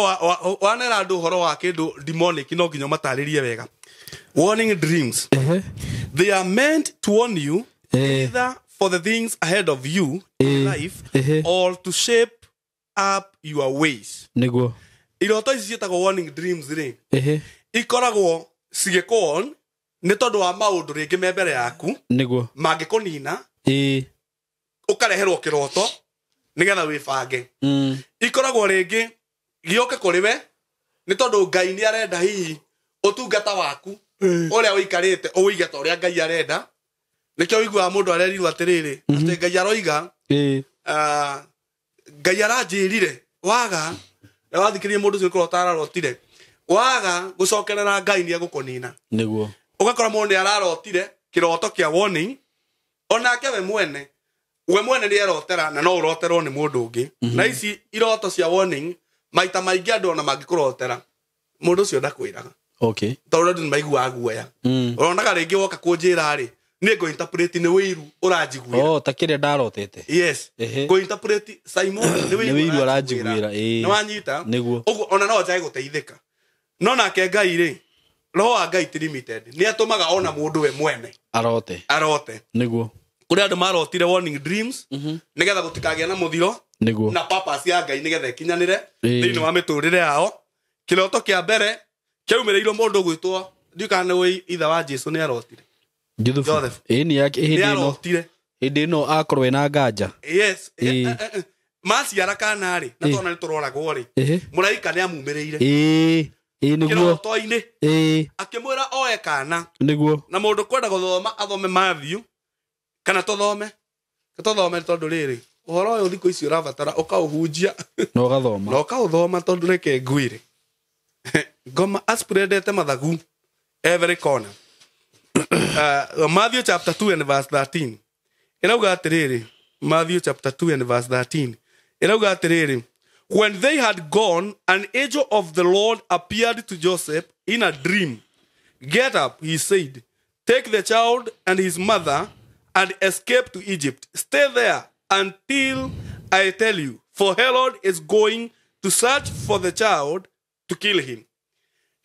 wanera andũ ũhoro wa kĩndũ demonic no nginya ũmatarĩrie wega. Warning dreams, they are meant to warn you either for the things ahead of you in life or to shape up your ways. Iroto ici ciĩtagwo warning dreams rĩ, ikoragwo cigĩkũon nĩ tondũ wa maũndũ rĩngĩ me mbere yaku mangĩkũnina, ũkareherwo kĩroto nĩgetha wĩbange. Ikoragwo rĩngĩ gĩoke kũrĩ we nĩ tondũ Ngai nĩ arenda hihi ũtungata waku ũrĩa ũikarĩte ũwĩige ta ũrĩa Ngai arenda. Nĩkĩo ũiguaga mũndũ arerirwo atĩrĩrĩ, atĩ Ngai aroiga, Ngai aranjĩrire waga na wathikĩrĩria mũndũ ũcio nĩkũrota ararotire, waga gũcokerera Ngai nĩ egũkũnina. Ũgakora mũndũ nĩ ararotire kĩroto kĩa warning, onake we mwene nĩ erotera na no ũroterwo nĩ mũndũ ũngĩ. Na ici iroto cia warning maita maingĩ andũ ona mangĩkũrotera mũndũ ũcio ndakwĩraga, tondũ andũ nĩ maiguaga guoya. Ũronaga rĩngĩ woka kũnjĩra rĩ, niĩ ngũ-interpret nĩ wĩiru ũranjiguĩra. Oh, ta kĩrĩa ndarotete. Yes. Ngũ-interpret Simon nĩ Nĩ wĩiru wĩiru ũranjiguĩra. aranjiguĩra, ĩĩ. Nĩ wanyita? Nĩguo. Ũguo ona no njage gũteithĩka, no nake Ngai rĩ, roho wa Ngai ti limited, nĩ atũmaga ona mũndũ we mwene Arote. arote. Kũrĩ andũ marotire warning dreams nĩgetha gũtikagĩa na mũthiro na purpose ya Ngai nĩgetha ĩkinyanĩre thĩinĩ wa mĩtũrĩre yao. Kĩroto kĩa mbere kĩaumĩrĩirwo mũndũ ũgwĩtwo, ndiũĩ kana nĩ ũĩ ithe wa Jesu nĩ arotire. Juthubu. Joseph. Ĩ nĩ yake Nĩ hĩndĩ ĩno. arotire. Hĩndĩ ĩno akorwo ena nganja. Yes. Maciara kana rĩ, na tona nĩ tũroragwo rĩ, mũraika nĩ amumĩrĩire Ĩ. Ĩ nĩguo. kĩroto-inĩ, akĩmwĩra oe kana. Na mũndũ kwenda gũthoma athome Matthew, kana tũthome tondũ rĩrĩ, ũhoro ũyũ thikũ ici ũrabatara ũkaũhunjia Na ũgathoma. Na ũkaũthoma, tondũ reke ngwĩre, ngoma aspreadete mathagu every corner. Matthew chapter 2 and verse 13 ĩrauga atĩrĩrĩ, Matthew chapter 2 and verse 13 ĩrauga atĩrĩrĩ, "When they had gone, an angel of the Lord appeared to Joseph in a dream. 'Get up,' he said. 'Take the child and his mother and escape to Egypt. Stay there until I tell you, for Herod is going to search for the child to kill him.'"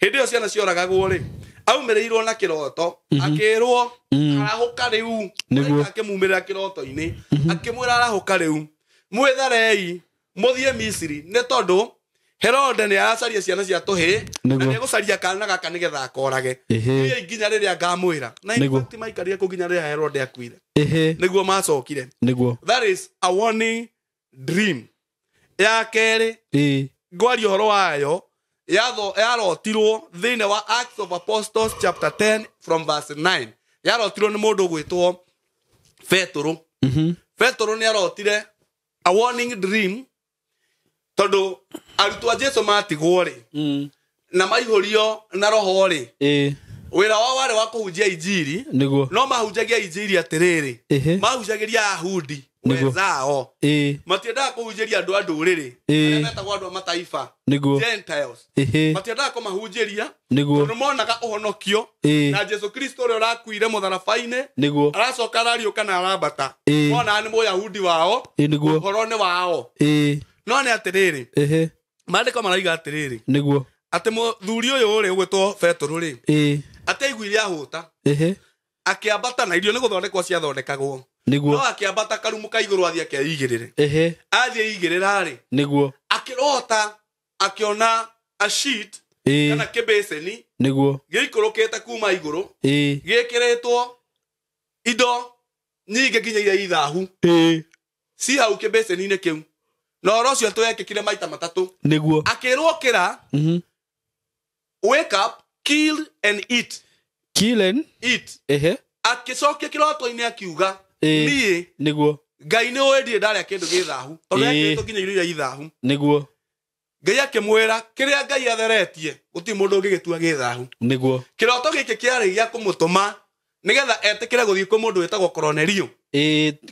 Hĩndĩ ĩyo ciana cioragagwo rĩ, aumĩrĩirwo na kĩroto akĩrwo arahũka rĩu. Nĩguo. Akĩmumĩrĩra kĩroto-inĩ akĩmwĩra arahũka rĩu, mwĩtharei mũthiĩ Misiri nĩ tondũ Herode nĩ aracaria ciana cia tũhĩĩ na Nĩguo. nĩ egũcaria kana gaka nĩgetha akorage. Thiĩi nginya rĩrĩa ngamwĩra. Na in fact maikarire kũu nginya rĩrĩa Herode akuire nĩguo macokire. That is a warning dream. Ya kerĩ ngwaria ũhoro wayo Yarotirwo thĩinĩ wa Acts of Apostles chapter 10 from verse 9. Yarotirwo nĩ mũndũ ũgwĩtwo Petũrũ. Petũrũ nĩ arotire a warning dream tondũ arutwo a Jesu matigwo rĩ na maihũrio na roho rĩ, wĩra wao warĩ wa kũhunjia injiri. Nĩguo. No mahunjagia injiri atĩrĩrĩ, mahunjagĩria Ayahudi Nĩguo. wenzao, matiendaga kũhunjĩria andũ a ndũrĩrĩ arĩa metagwo andũ a mataifa, Nĩguo. Gentiles. Matiendaga kũmahunjĩria Nĩguo. tondũ monaga ũhonokio na Jesu Kristo ũrĩa ũrakuire mũtharaba-inĩ, aracoka arariũka na arambata. Monaga nĩ mũyahudi wao, Nĩguo. ũhoro nĩ wao. No nĩ atĩrĩrĩ, maandĩko maraiga atĩrĩrĩ, Nĩguo. atĩ mũthuri ũyũ rĩ ũgwĩtwo Petũrũ rĩ, atĩ aiguire ahũta, akĩambata, na irio nĩ gũthondekwo ciathondekagwo, no Nĩguo. akĩambata karumu ka igũrũ athiĩ akeigĩrĩre. Athiĩ igĩrĩra rĩ, akĩrota akĩona a sheet kana kĩbĩcĩni Nĩguo. gĩikũrũkĩte kuma igũrũ, gĩkĩrĩtwo indo nyingĩ nginya iria ithahu ci hau kĩbĩcĩni-inĩ kĩu, na ũhoro ũcio twekĩkire maita matatũ. Nĩguo. Akĩrwo kĩra, wake up, kill and eat. Kill and Eat. Akĩcokia kĩroto-inĩ akiuga, niĩ Nĩguo. Ngai nĩ ũĩ ndirĩ ndarĩa kĩndũ gĩ thahu, tondũ ekĩrĩtwo nginya irio iria ithahu. Nĩguo. Ngai akĩmwĩra kĩrĩa Ngai atheretie gũtirĩ mũndũ ũngĩgĩtua gĩ thahu. Nĩguo. Kĩroto gĩkĩ kĩarĩ gĩa kũmũtũma nĩgetha etĩkĩre gũthiĩ kwĩ mũndũ wĩtagwo Koronelio.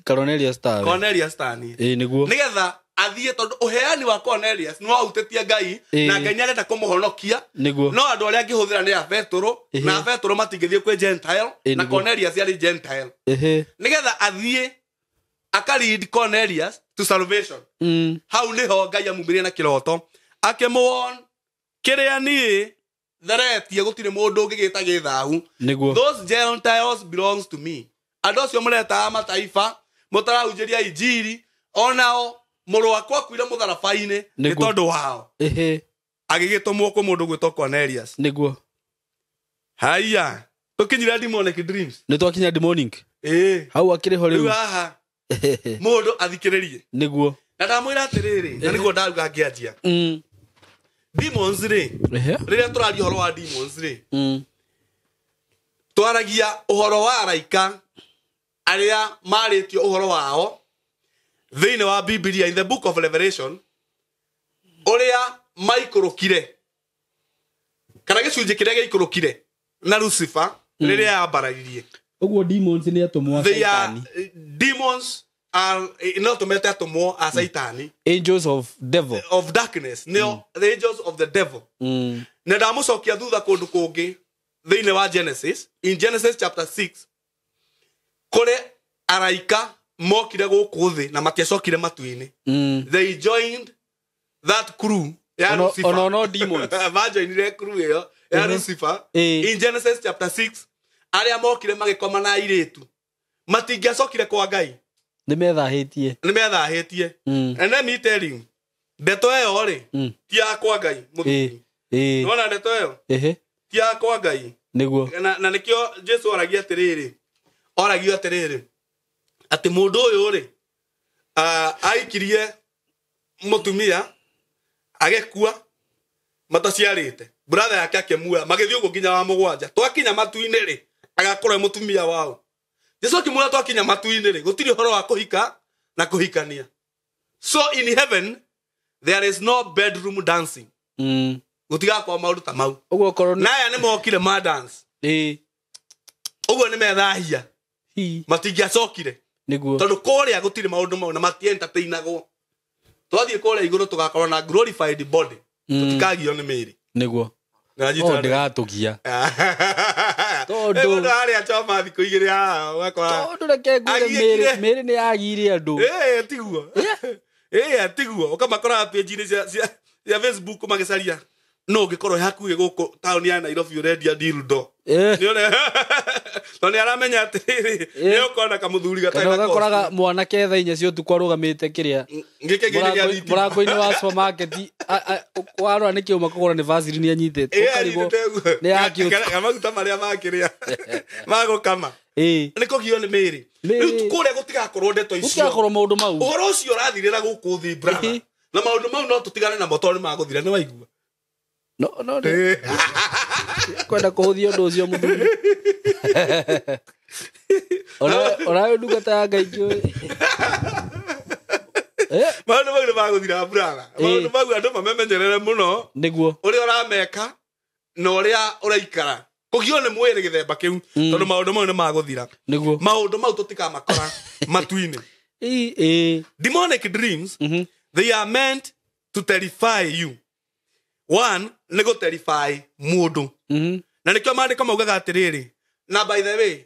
Cornelius tawe. Cornelius tani. Nĩguo. Nĩgetha athiĩ, tondũ ũheani wa Cornelius nĩ wahutĩtie Ngai, na Ngai nĩarenda kũmũhonokia. Nĩguo. No andũ arĩa angĩhũthĩra nĩ a Petũrũ, na Petũrũ matingĩthiĩ kwĩ Gentile, na Nĩguo. Cornelius arĩ Gentile. Nĩgetha athiĩ aka lead Cornelius to salvation. Hau nĩho Ngai amumirie na kĩroto akĩmũwon kĩrĩa niĩ theretie gũtirĩ mũndũ ũngĩgĩta gĩthahu. Nĩguo. Those Gentiles belongs to me. Andũ acio mũretaga mataifa mũtarahunjĩria injiri, onao mũrũ wakwa akuire mũtharaba-inĩ nĩ Nĩguo. tondũ wao. Agĩgĩtũmwo kwĩ mũndũ gwĩtwo Cornelius. Nĩguo. Haiya, tũkinyire demonic dreams. Nĩ twakinya demonic. Hau akĩrĩ ho Rĩu rĩu. haha mũndũ athikĩrĩrie. Nĩguo. Na ndamwĩra atĩrĩrĩ, na nĩguo ndaruga ngĩanjia. Demons rĩ, rĩrĩa tũraria ũhoro wa demons rĩ, twaragia ũhoro wa araika arĩa marĩtio ũhoro wao thĩinĩ wa Biblia in the book of Revelation, ũrĩa maikũrũkire kana gĩcunjĩ kĩrĩa gĩaikũrũkire na Lucifer rĩrĩa yambararirie. Ũguo demons nĩ atũmwo a They are Saitani. demons are no tũmete atũmwo a Saitani, Angels of devil. of darkness, nĩo the angels of the devil. Na ndamũcokia thutha kũndũ kũngĩ thĩinĩ wa Genesis, in Genesis chapter 6, kũrĩ araika mokire gũkũ thĩ na matiacokire matu-inĩ. They joined that crew ya Lucifer. Ono no demons. Majoinire crew ĩyo ya Lucifer in Genesis chapter 6, arĩa mokire magĩkoma na airĩtu matingĩacokire kwa Ngai. Nĩ methahĩtie. Nĩ methahĩtie. And let me tell you, ndeto ĩyo rĩ ti ya kwa Ngai mũthuri. Nĩwona ndeto ĩyo ti ya kwa Ngai. Nĩguo. Na nĩkĩo Jesu oragia atĩrĩrĩ, oragio atĩrĩrĩ atĩ mũndũ ũyũ rĩ, aikirie mũtumia agĩkua mataciarĩte, brother yake akĩmuoya, magĩthiĩ ũguo nginya wa mũgwanja. Twakinya matu-inĩ rĩ, agakorwo e mũtumia wao. Jesu akĩmwĩra twakinya matu-inĩ rĩ, gũtirĩ ũhoro wa kũhika na kũhikania. So in heaven there is no bedroom dancing. Gũtigakorwo maũndũ ta mau. Ũguo korwo Na aya nĩ mokire ma dance. Ũguo nĩ methahia. Matingĩacokire. Nĩguo. Tondũ kũrĩa gũtirĩ maũndũ mau na matientertainagwo. Twathiĩ kũrĩa igũrũ tũgakorwo na glorified body. Tũtikagio nĩ mĩĩrĩ. Nĩguo. Nĩwanyita Oh, ndĩgatũgia. Tondũ mũndũ arĩa choma thikũ igĩrĩ haha ũgakora. Tondũ reke ngwĩre Agiĩkire. mĩĩrĩ nĩ yagire andũ. Tiguo. Tiguo. Ũkamakora page-inĩ cia Facebook magĩcaria. No ũngĩkorwo hakuhĩ gũkũ taũni ya Nairobi ũrendia dildo. Tondũ nĩaramenya atĩrĩrĩ, nĩũkona kamũthuri gatarĩ Kana na costume. ũgakoraga mwanake thaa inya cia ũtukũ arũgamĩte kĩrĩa Gĩkĩ gĩkĩ gĩa thitima. mũrango-inĩ wa supermarket, warora nĩ kĩũma kũgũra nĩ Vaseline anyitĩte. Ũkarigwo Anyitĩte ũguo. nĩ yakĩ ũtukũ. Kana maguta marĩa makĩrĩa magũkama. Nĩ kũgio nĩ mĩĩrĩ. Rĩu kũrĩa gũtigakorwo ndeto icio. Gũtigakorwo maũndũ mau. Ũhoro ũcio ũrathirĩra gũkũ thĩ, brother. Na maũndũ mau no tũtigane namo tondũ nĩ magũthira, nĩ waigua. No no nĩ- kwenda kũhũthia ũndũ ũcio mũthuri. Onawe ndungata ya Ngai kĩũĩ. Maũndũ mau nĩ magũthira, brother. Maũndũ mau andũ mamemenyerere mũno. Nĩguo. Ũrĩa ũrameka na ũrĩa ũraikara kũgio nĩ mwĩrĩ gĩthemba kĩu, tondũ maũndũ mau nĩ magũthira. Nĩguo. Maũndũ mau tũtikamakora matu-inĩ. Ĩ, ĩ. Demonic dreams, they are meant to terrify you. One, nĩ gũ terrify mũndũ. Na nĩkĩo maandĩko maugaga atĩrĩrĩ, na by the way,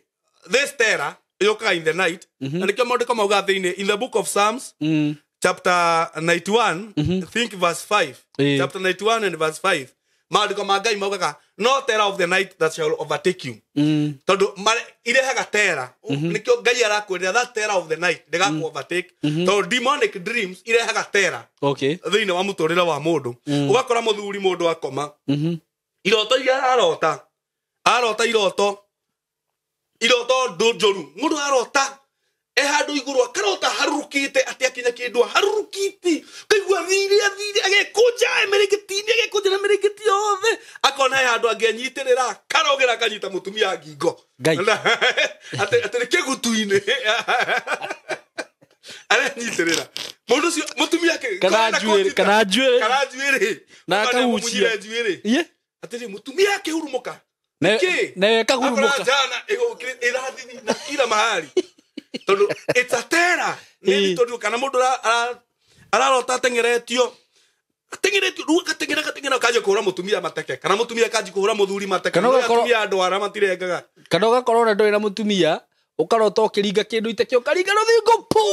this terror yũkaga in the night. Na nĩkĩo maandĩko maugaga thĩinĩ in the book of Psalms, chapter 91, think verse 5. Chapter 91 and verse 5, maandĩko ma Ngai maugaga, "No terror of the night that shall overtake you." Tondũ irehaga terror. Nĩkĩo Ngai arakwĩrĩra that terror of the night ndĩgakũ overtake, tondũ demonic dreams irehaga terror thĩinĩ wa mũtũrĩre wa mũndũ. Ũgakora mũthuri, mũndũ akoma, iroto iria ararota, arota iroto njũru. Mũndũ arota e handũ igũrũ, akarota harurukĩte, atĩ akinya kĩndũ harurukĩte, kaigua athire athire, agekũnja mĩrĩngĩti-inĩ, agekũnja na mĩrĩngĩti yothe, akona he handũ angĩanyitĩrĩra, karogera akanyita mũtumia ngingo. Ngai. Atĩ nĩ kĩgutu-inĩ arenyitĩrĩra mũndũ ũcio mũtumia Kana njuĩrĩ, kana njuĩrĩ. Kana njuĩrĩ. Na Ũkona akahucia. nĩamũmunyire njuĩrĩ. Iye. Atĩrĩ, mũtumia akĩhurumũka. Nĩkĩ? Na ĩkahurumũka. Akora njana ĩrathithi na kila mahali, tondũ it's a terror. Nĩ tondũ kana mũndũ ararota ateng'eretio ateng'eretio, rĩu agateng'era agateng'era, akanjia kũhũra mũtumia mateke, kana mũtumia akanjia kũhũra mũthuri mateke. Kana No ũgakorwo- atumia andũ ara matirengaga. Kana ũgakorwo ona ndũrĩ na mũtumia, ũkarota ũkĩringa kĩndũ itekĩo, ũkaringa rũthingo pu.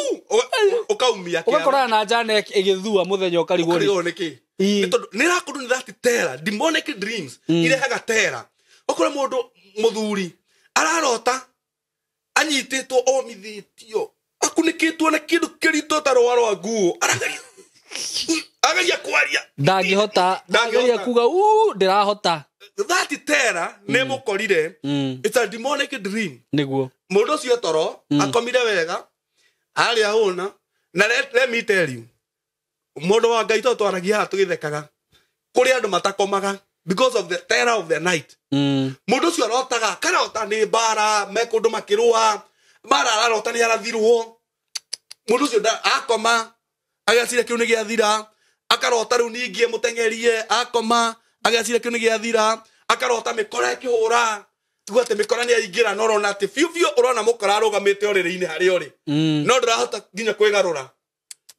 Ũkaumia kĩara. Ũgakorana na njana ĩgĩthua mũthenya, ũkarigwo Ũkarigwo nĩkĩ. Nĩ tondũ nĩ ĩrakũndũ nĩ that terror. Demonic dreams irehaga terror. Ũkore mũndũ mũthuri ararota anyitĩtwo, omithĩtio, akunĩkĩtwo na kĩndũ kĩritũ ta rũa rwa nguo, arageria ageria kwaria. Ndangĩhota. Ndangĩhota. Ageria kuga u ndĩrahota. That terror nĩ mũkorire. It's a demonic dream. Nĩguo. Mũndũ ũcio toro akomire wega, arĩa hũna. Na let me tell you, mũndũ wa Ngai, to twaragia haha tũgĩthekaga, kũrĩ andũ matakomaga because of the terror of the night. Mũndũ ũcio arotaga, karota nĩ mbara, me kũndũ makĩrũa mbara, ararota nĩ arathirwo. Mũndũ ũcio akoma ageciria kĩu nĩ gĩathira, akarota rĩu ningĩ mũteng'erie, akoma ageciria kĩu nĩ gĩathira, akarota mĩkora ĩkĩhũra, tuga atĩ mĩkora nĩ yaingĩra, na ũrona atĩ biũ biũ ũrona mũkora arũgamĩte ũrĩrĩ-inĩ harĩa ũrĩ, no ndũrahota nginya kwĩgarũra.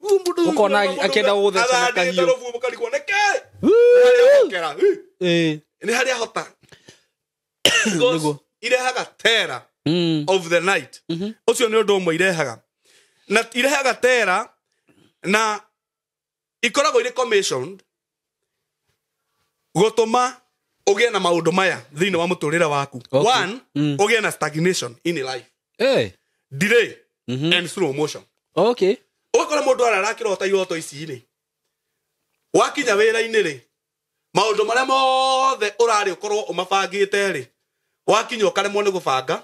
Ũkona akĩenda gũgũtheca na Athandĩte kahiũ. rũbuo, mũkarigwo nĩkĩ. Nĩ harĩa ahokera. Nĩ harĩa ahota. Because Nĩguo. irehaga terror of the night. Ũcio nĩ ũndũ ũmwe irehaga, na irehaga terror na ikoragwo irĩ commissioned gũtũma ũgĩe na maũndũ maya thĩinĩ wa mũtũrĩre waku. One, ũgĩe na stagnation in life, delay and slow motion. Ũgakora mũndũ arara akĩrota iroto ici rĩ, wakinya wĩra-inĩ rĩ, maũndũ marĩa mothe ũrarĩ ũkorwo ũmabangĩte rĩ, wakinya ũkaremwo nĩ gũbanga.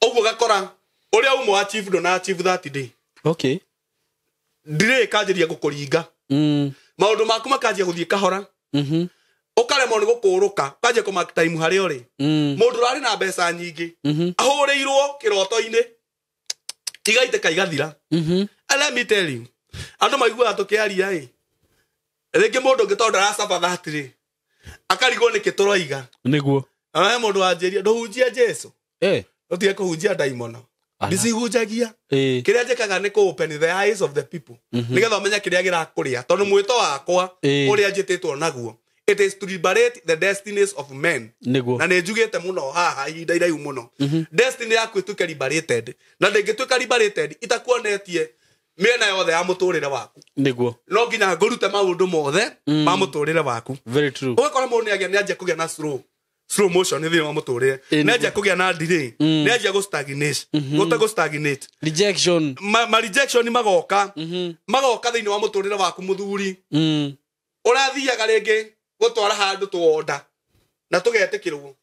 Ũguo ũgakora ũrĩa uma wa achieve ndũna achieve that day. Delay ĩkanjĩria gũkũringa. Maũndũ maku makanjia gũthiĩ kahora. Ũkaremwo nĩ gũkũrũka, ũkanjia kũmark time harĩa ũrĩ. Mũndũ ũrarĩ na mbeca nyingĩ, ahũrĩirwo kĩroto-inĩ, igaitĩka igathira. And let me tell you, andũ maiguaga tũkĩaria ĩ, rĩngĩ mũndũ ũngĩ tondũ ndaracaba that rĩ, akarigwo nĩkĩ tũroiga. Nĩguo. Ona he mũndũ wanjĩria, ndũhunjia Jesu, ũtige kũhunjia ndaimono. Ala. Ndicihunjagia. Kĩrĩa njĩkaga nĩ kũ open the eyes of the people, nĩgetha ũmenye kĩrĩa gĩrakũrĩa, tondũ mwĩto wakwa ũrĩa njĩtĩtwo naguo, it is to liberate the destinies of men. Nĩguo. Na nĩ njugĩte mũno haha ihinda iraihu mũno, destiny yaku ĩtuĩke liberated, na ndĩngĩtuĩka liberated itakuonetie mĩena yothe ya mũtũrĩre waku. Nĩguo. No nginya ngũrute maũndũ mothe ma mũtũrĩre waku. Very true. Ũgakora mũndũ nĩagĩa nĩanjia kũgĩa na slow motion thĩinĩ wa mũtũrĩre. Nĩanjia kũgĩa na delay, nĩanjia gũ stagnate, gũte gũ stagnate. Rejection. Ma rejection magoka, magoka thĩinĩ wa mũtũrĩre waku, mũthuri. Ũrathiaga rĩngĩ gũtwara handũ tuonda na tũgetĩkĩrwo,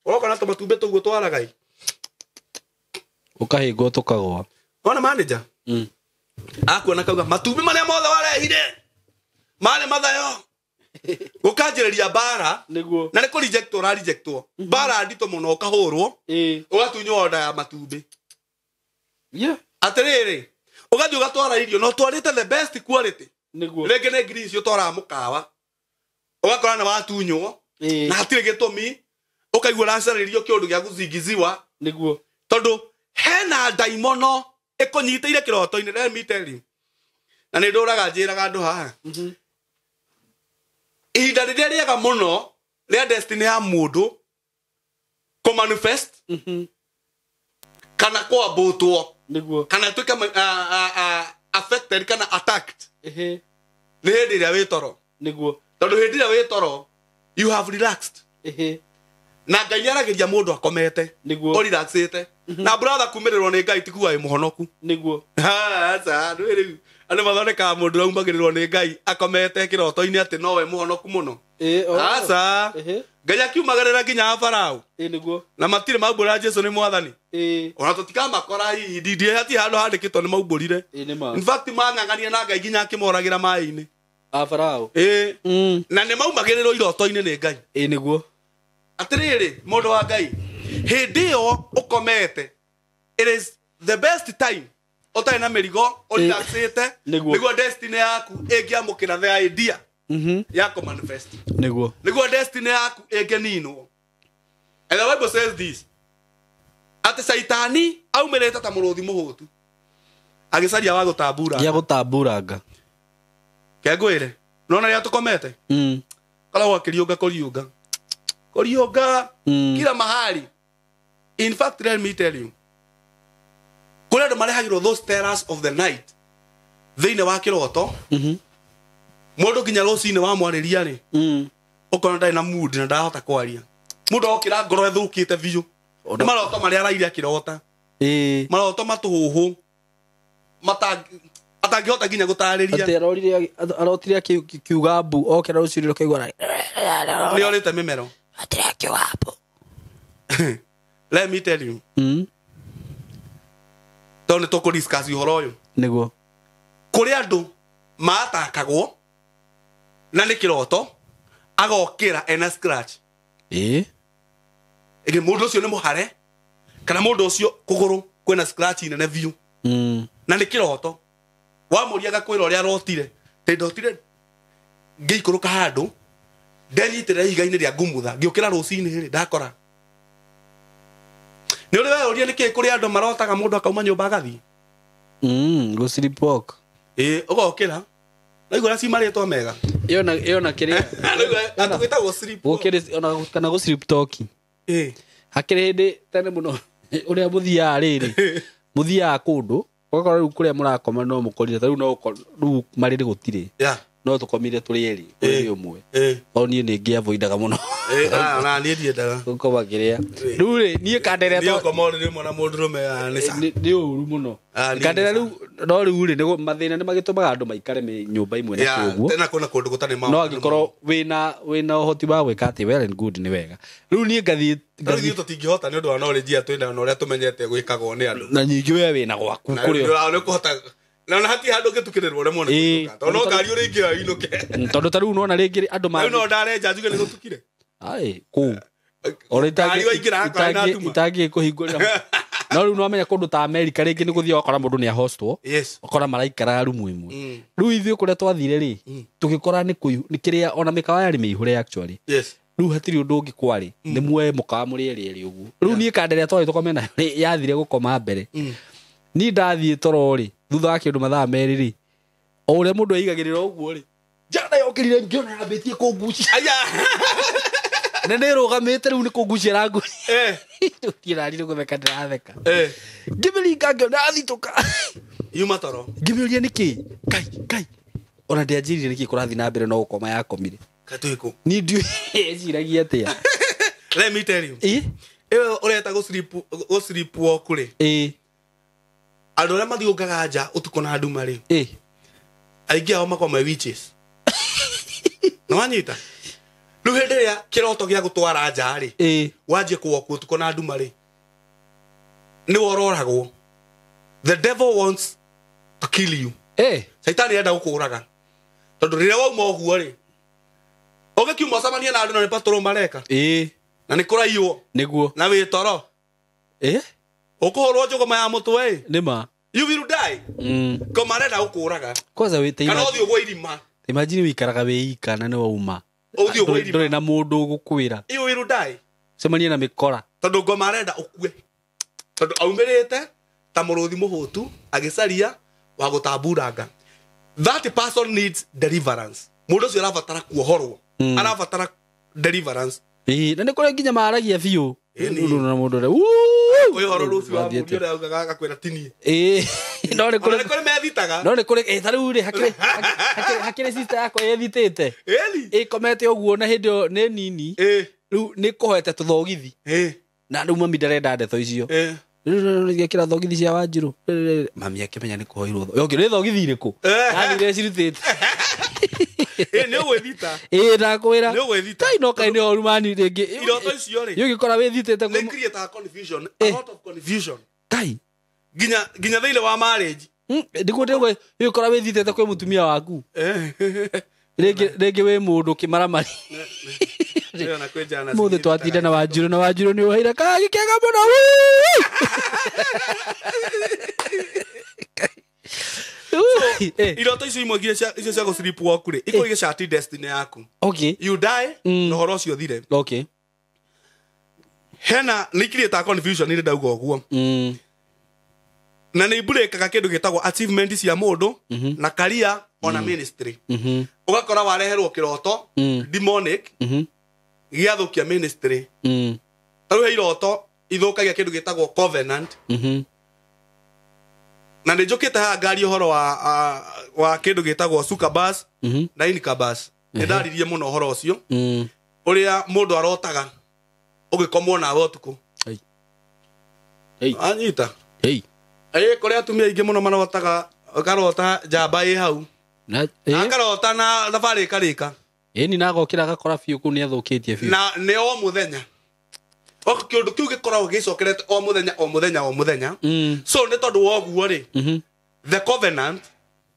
ũroka na tũmatumbĩ tũguo twaragai. Ũkahĩngwo tũkagwa. Ona manager akuona kauga matumbĩ marĩa mothe warehire marĩ mathayo. Gũkanjĩrĩria mbara Nĩguo. na nĩ kũ reject ũra rejectwo. Mbara nditũ mũno ũkahũrwo Ĩĩ. ũgatunywo order ya matumbĩ. Yeah. Atĩrĩrĩ, ũgathiĩ ũgatwara irio na ũtwarĩte the best quality. Nĩguo. Rĩngĩ nĩ ngiri icio ũtwaraga mũkawa. Ũgakora nĩ watunywo Ĩĩ. na hatirĩ gĩtũmi, ũkaigua ũracarĩrio kĩũndũ gĩa gũcingiziwa Nĩguo. tondũ hena ndaimono ĩkũnyitĩire kĩroto-inĩ. Let me tell you. Na nĩ ndũraga njĩraga andũ haha. Ihinda rĩrĩa rĩega mũno rĩa destiny ya mũndũ kũ manifest kana kwambũtwo Nĩguo. kana ĩtuĩke affected kana attacked Ĩhĩ. nĩ hĩndĩ ĩrĩa wĩ toro. Nĩguo. Tondũ hĩndĩ ĩrĩa wĩ toro you have relaxed. Ĩhĩ. Na Ngai nĩaragĩria mũndũ akomete Nĩguo. ũrelaxĩte. Na brother kumĩrĩrwo nĩ Ngai ti kuga wĩ mũhonoku. Nĩguo. Aca, ndũĩ rĩu andũ mathondekaga mũndũ ũrĩa umagĩrĩrwo nĩ Ngai akomete kĩroto-inĩ atĩ nowe mũhonoku mũno. Ĩĩ. Oh. Aca, Ĩhĩ. Ngai akiumagĩrĩra nginya Farao Ĩĩ nĩguo. na matirĩ maumbũra Jesu nĩ mwathani. Ĩĩ. Ona tũtikamakora hihi ndindie hatirĩ handũ handĩkĩtwo nĩ maumbũrire. Ĩĩ nĩ ma. In fact mang'ang'ania na Ngai nginya akĩmoragĩra maĩ-inĩ. A Farao. Ĩĩ. Mm. Na nĩ maumagĩrĩrwo iroto-inĩ nĩ Ngai. Ĩĩ nĩguo. Atĩrĩrĩ, mũndũ wa Ngai, hĩndĩ ĩyo ũkomete it is the best time ũtarĩ na mĩrigo ũrelaxĩte Nĩguo. nĩguo destiny yaku ĩngĩamũkĩra the idea ya kũ manifest. Nĩguo. Nĩguo destiny yaku ĩngĩninwo. And the Bible says this, atĩ Caitani aumĩrĩte ta mũrũthi mũhũtu agĩcaria wa gũtambura. Gĩa gũtamburanga. Kengwĩre nona rĩrĩa tũkomete koragwo akĩriũnga kũriũnga kũriũnga kila mahali. In fact, let me tell you, kũrĩ andũ marehagĩrwo those terrors of the night thĩinĩ wa kĩroto. Mũndũ nginya rũcinĩ wamwarĩria rĩ, ũkona ndarĩ na mood na ndarahota kwaria. Mũndũ okĩra ngoro ĩthũkĩte biũ nĩ maroto marĩa araire akĩrota. Ĩĩ. Maroto matũhũhũ atangĩhota nginya gũtarĩria. Atĩ arorire arotire akiuga mbu okĩra rũcinĩ rũkaigua Nĩ orĩte mĩmero. atire akiuga mbu. Let me tell you, tondũ nĩ tũkũ discuss ũhoro ũyũ. Nĩguo. Kũrĩ andũ maatakagwo na nĩ kĩroto agokĩra ena scratch. Ĩĩ. Ĩngĩ mũndũ ũcio nĩ mũhare kana mũndũ ũcio kũgũrũ kwĩna scratch nene biũ na nĩ kĩroto. Wamũria agakwĩra ũrĩa arotire, tĩ ndotire ngĩikũrũka handũ ndenyitĩrĩra ihiga-inĩ rĩa ngumutha ngĩũkĩra rũcinĩ rĩ ndakora. Nĩ ũrĩ weyũria nĩkĩĩ kũrĩ andũ marotaga mũndũ akauma nyũmba agathiĩ? Go sleepwalk. Ĩĩ, ũgokĩra naigua ũrĩa ci marĩtwa mega. Ĩyo na ĩyo na kĩrĩa. Naigua gwĩtagwo sleep walk. Gũkĩrĩ ona kana gũ sleep talk. Ĩĩ. Hakĩrĩ hĩndĩ tene mũno ũrĩa mũthiaga rĩrĩ mũthiaga kũndũ ũgakora rĩu kũrĩa mũrakoma no mũkorire ta rĩu no rĩu marĩrĩ gũtirĩ Yeah. no tũkomire tũrĩ erĩ ũrĩrĩ ũmwe. Ĩĩ. O niĩ nĩ ngĩavoidaga mũno Ĩĩ, na niĩ ndiendaga. gũkoma kĩrĩa rĩu rĩ niĩ kandere Niĩ ũkoma ũrĩrĩ ũmwe na mũndũrũme, nĩ sawa. nĩ ũru mũno. Ah, niĩ Kandere nĩ rĩu no rĩu rĩ mathĩna nĩ magĩtũmaga andũ maikare nyũmba imwe na Yeah, kĩũguo. tena kwĩna kũndũ gũtarĩ maũndũ. No angĩkorwo wĩna ũhoti wa gwĩka atĩ well and good nĩ wega. Rĩu niĩ ngathiĩ Rĩu ithuĩ tũtingĩhota nĩ ũndũ wa knowledge ĩrĩa twĩnayo na ũrĩa tũmenyete gwĩkagwo nĩ andũ. Na nyingĩ we wĩna gwaku Na kũrĩa. nĩ nĩ ũkũhota na ona hatirĩ handũ ũngĩtukĩrĩrwo rĩmwe nĩ Ĩĩ. kũinũka. Tondũ no ngari ũrĩa ingĩoya inũke. Tondũ ta rĩu nona rĩngĩ andũ Rĩu no ndarenja njuge nĩ gũtukire. Ai, kũu Ona Ngari waingĩra hakwa ĩna nduma. itangĩ kũhingũrĩra. No rĩu nĩwamenya kũndũ ta Amerika rĩngĩ nĩ gũthiĩ ũgakora mũndũ nĩ ahostwo. Yes. Ũkora maraikara rumu ĩmwe. Rĩu ithuĩ kũrĩa twathire rĩ tũgĩkora nĩ nĩ kĩrĩa ona mĩkawa yarĩ mĩihũre actually. Yes. Rĩu hatirĩ ũndũ ũngĩ kwarĩ nĩ muoe mũkawa mũrĩ erĩ erĩ ũguo. Rĩu niĩ kanda ĩrĩa twarĩ tũkome nayo rĩ, yathire gũkoma mbere. Niĩ ndathiĩ toro rĩ thutha wa kĩndũ mathaa merĩ rĩ o ũrĩa mũndũ aigagĩrĩra ũguo rĩ njana yokĩrire ngĩona yambĩtie kũngucia. Aya. Na nĩ ĩrũgamĩte rĩu nĩ kũngucia ĩrangucia. Eh. Rĩu niĩ nani nĩ gũtheka ndĩratheka. Eh. Ngĩmĩringa ngĩona yathitũka. Yuma toro. Ngĩmĩũria nĩkĩ kai kai ona ndĩanjĩrire nĩkĩ kũrathiĩ na mbere no gũkoma yakomire. Katwĩ kũ? Niĩ ndiũĩ eciragia atĩa. Let me tell you. Ĩ. Ĩyo ũreta gũ sleep walk rĩ. Ĩ. Andũ arĩa mathiũngaga nja ũtukũ na nduma rĩ. Ĩ. Aingĩ ao makoragwo me witches. Nĩ wanyita? Rĩu hĩndĩ ĩrĩa kĩroto gĩa gũtwara nja rĩ, Ĩ. wanjie kũwokwo ũtukũ na nduma rĩ, nĩ wororagwo. The devil wants to kill you. Ĩ. Caitani arenda gũkũraga. Tondũ rĩrĩa wauma ũguo rĩ, Ũgĩkiuma ũcemanie na andũ na nĩ patrol mareka. Ĩĩ. Na nĩ kũraiywo. Nĩguo. Na wĩ toro. Ĩ. Ũkũhũrwo njũgũma ya mũtwe ĩ. Nĩ ma. You will die. Ngoma arenda gũkũraga. Kwanza wĩ Kana ũthiĩ ũgwe irima. Imagine wĩikaraga wĩ ika na nĩ wauma. Ũthiĩ ũgwe irima. Ndũrĩ na mũndũ ũgũkwĩra. You will die. Cemanie na mĩkora. Tondũ ngoma arenda ũkue. Tondũ aumĩrĩte ta mũrũthi mũhũtu agĩcaria wa gũtamburanga. That person needs deliverance. Mũndũ ũcio arabatara kuohorwo. Arabatara deliverance. Ĩĩ, na nĩ kũrĩ nginya maragia biũ. Ĩni. Mũndũ na mũndũ ũrĩa. Ũyũ ũhoro rũciũ wa mũndũ ũrĩa augaga agakwĩra tinie. Ĩĩ. No nĩ Ona kũrĩ nĩ kũrĩ methitaga. no nĩ kũrĩ ĩ ta rĩu rĩ hakĩrĩ sister yakwa yethitĩte. Ĩni. Ĩkomete ũguo na hĩndĩ ĩyo nĩ nini. Ĩ. Rĩu nĩ kũhoete tũthogithi. Ĩ. Na rĩu mami ndarenda ndeto icio. Ĩ. Rĩu gekĩra thogithi cia Wanjirũ. Mami akĩmenya nĩ kũhoirwo. Yongĩ nĩ thogithi irĩkũ? Athire cirutĩte. Ĩ nĩ ũgwĩthita. Ĩĩ ndakwĩra. Nĩ ũgwĩthita. Tai no kaĩ nĩ horu mani rĩngĩ. Iroto icio rĩ. Yũgĩkora wĩthitĩte Nĩ create confusion, a lot of confusion. Tai. Nginya thĩinĩ wa marriage. Ndiguo ndĩgwe yũgĩkora wĩthitĩte kwĩ mũtumia waku. Rĩngĩ wĩ mũndũ kĩmaramari. Mũthĩ twatinda na Wanjirũ na Wanjirũ nĩ ũheire kagi kega mũno. Iroto icio imwe nginya icio cia gũ sleep walk rĩ, ikorwo igĩcati destiny yaku. Okay. You die na ũhoro ũcio ũthire. Okay. Hena nĩ create confusion nĩ ndauga ũguo. Na nĩ iburĩkaga kĩndũ gĩtagwo achievement cia mũndũ na career ona ministry. Ũgakora wareherwo kĩroto demonic gĩathũkia ministry. Ta rĩu he iroto ithũkagia kĩndũ gĩtagwo covenant. Na nĩ njũkĩte haha ngari ũhoro wa kĩndũ gĩtagwo succubus na incubus. Nĩ ndaririe mũno ũhoro ũcio. Ũrĩa mũndũ arotaga ũgĩkomwo nawe ũtukũ. Anyita. Ĩ kũrĩ atumia aingĩ mũno marotaga ũkarota njamba ĩ hau. Akarota na thabarĩ ĩkarĩka. Ĩni na agokĩra agakora biũ kũu nĩ athũkĩtie biũ. Na nĩ o mũthenya. O kĩũndũ kĩu gĩkoragwo gĩcokerete o mũthenya o mũthenya o mũthenya. So nĩ tondũ wa ũguo rĩ, the covenant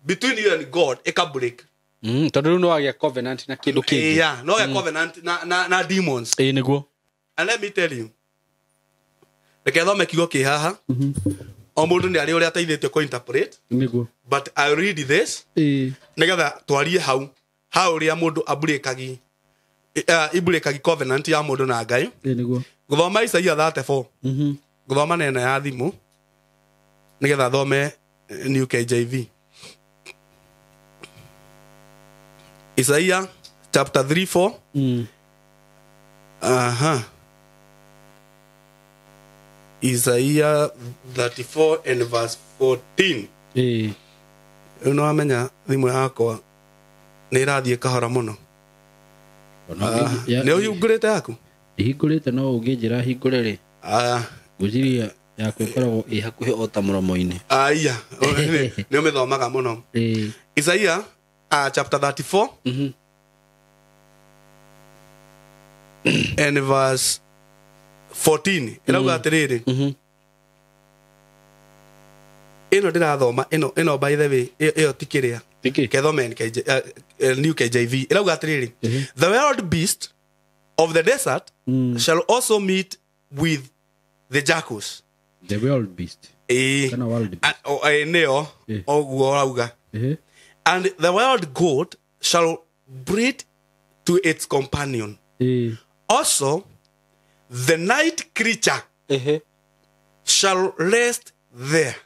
between you and God ĩka break. Tondũ rĩu nĩ wagĩa covenant na kĩndũ kĩngĩ. Yeah, no wagĩa covenant na demons. Ĩĩ nĩguo. And let me tell you. Reke thome kiugo kĩ haha. O mũndũ nĩ arĩ ũrĩa ateithĩtio kũ interpret. Nĩguo. But I read this. Nĩgetha twarie hau. Hau ũrĩa mũndũ aburĩkagi iburĩkagi covenant ya mũndũ na Ngai. Nĩguo. Gũthoma Isaia 34. Gũthoma nena ya thimũ nĩgetha thome New KJV. Isaia chapter 34. Aha. Isaiah 34 and verse 14. Rĩu nĩ wamenya thimũ yakwa nĩ ĩrathiĩ kahora mũno. Nĩ ũhingũrĩte yaku? Ndihingũrĩte no ũngĩnjĩra hingũre rĩ. Ngwĩciria yaku ĩkoragwo ĩ hakuhĩ o ta mũromo-inĩ. Aya, nĩ ũmĩthomaga mũno. Isaiah chapter 34 and verse 14. Ĩrauga atĩrĩrĩ. Ĩno ndĩrathoma ĩno by the way ĩyo ti kĩrĩa. Kethome New KJV. Ĩrauga atĩrĩrĩ. The wild beast of the desert shall also meet with the jackals. The wild beast. Kana wild beast. Nĩyo ũguo ũrauga. And the wild goat shall breed to its companion. Also, the night creature shall rest there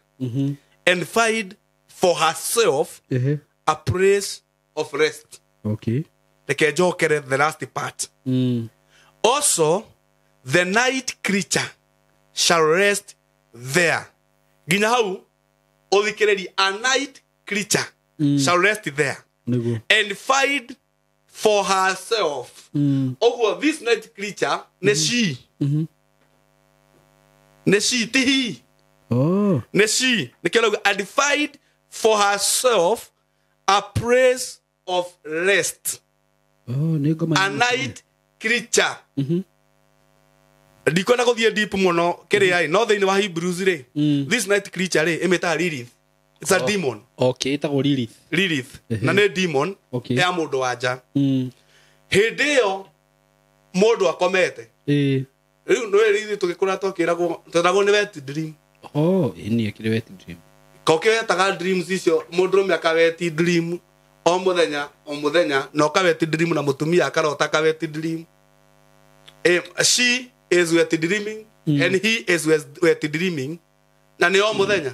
and find for herself a place of rest. Okay. Reke njokere the last part. Also, the night creature shall rest there. Nginya hau ũthikĩrĩrie, a night creature shall rest there and find for herself. Ũguo this night creature nĩ she. Nĩ she ti he. Nĩ she. Nĩkĩo rauga and find for herself a place of rest. A night creature. Ndikwenda gũthiĩ deep mũno kĩrĩa ĩ no thĩinĩ wa Hebrews rĩ, this night creature rĩ ĩmĩtaga Lilith. It's a demon. Okay, ĩtagwo Lilith. Lilith. Na nĩ demon Okay. ya mũndũ wa nja. Hĩndĩ ĩyo mũndũ akomete. Ĩĩ. Rĩu nĩ ithuĩ tũgĩkũra twakĩragwo tweragwo nĩ wet dream. Oh, ĩni ĩkĩrĩ wet dream. Kokĩ wetaga dreams icio mũndũrũme aka wet dream o mũthenya o mũthenya, na ũka wet dream na mũtumia akarota ka wet dream. She is wet dreaming and he is wet dreaming, na nĩ o mũthenya.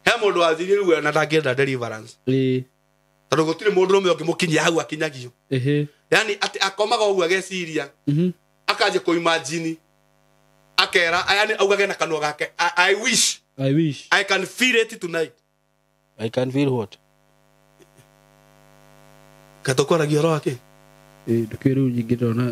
He mũndũ wanjirie rĩu na ndangĩenda deliverance. Ĩĩ. Tondũ gũtirĩ mũndũrũme ũngĩmũkinyia hau akinyagio. Ehe. Yani atĩ akomaga ũguo ageciria, akanjia kũimagine, akera, yani augage na kanua gake, I wish I wish I can feel it tonight. I can feel what? Katũkwaragia ũhoro wake. Ĩĩ, ndũkĩrĩ rĩu nyingĩ ndona.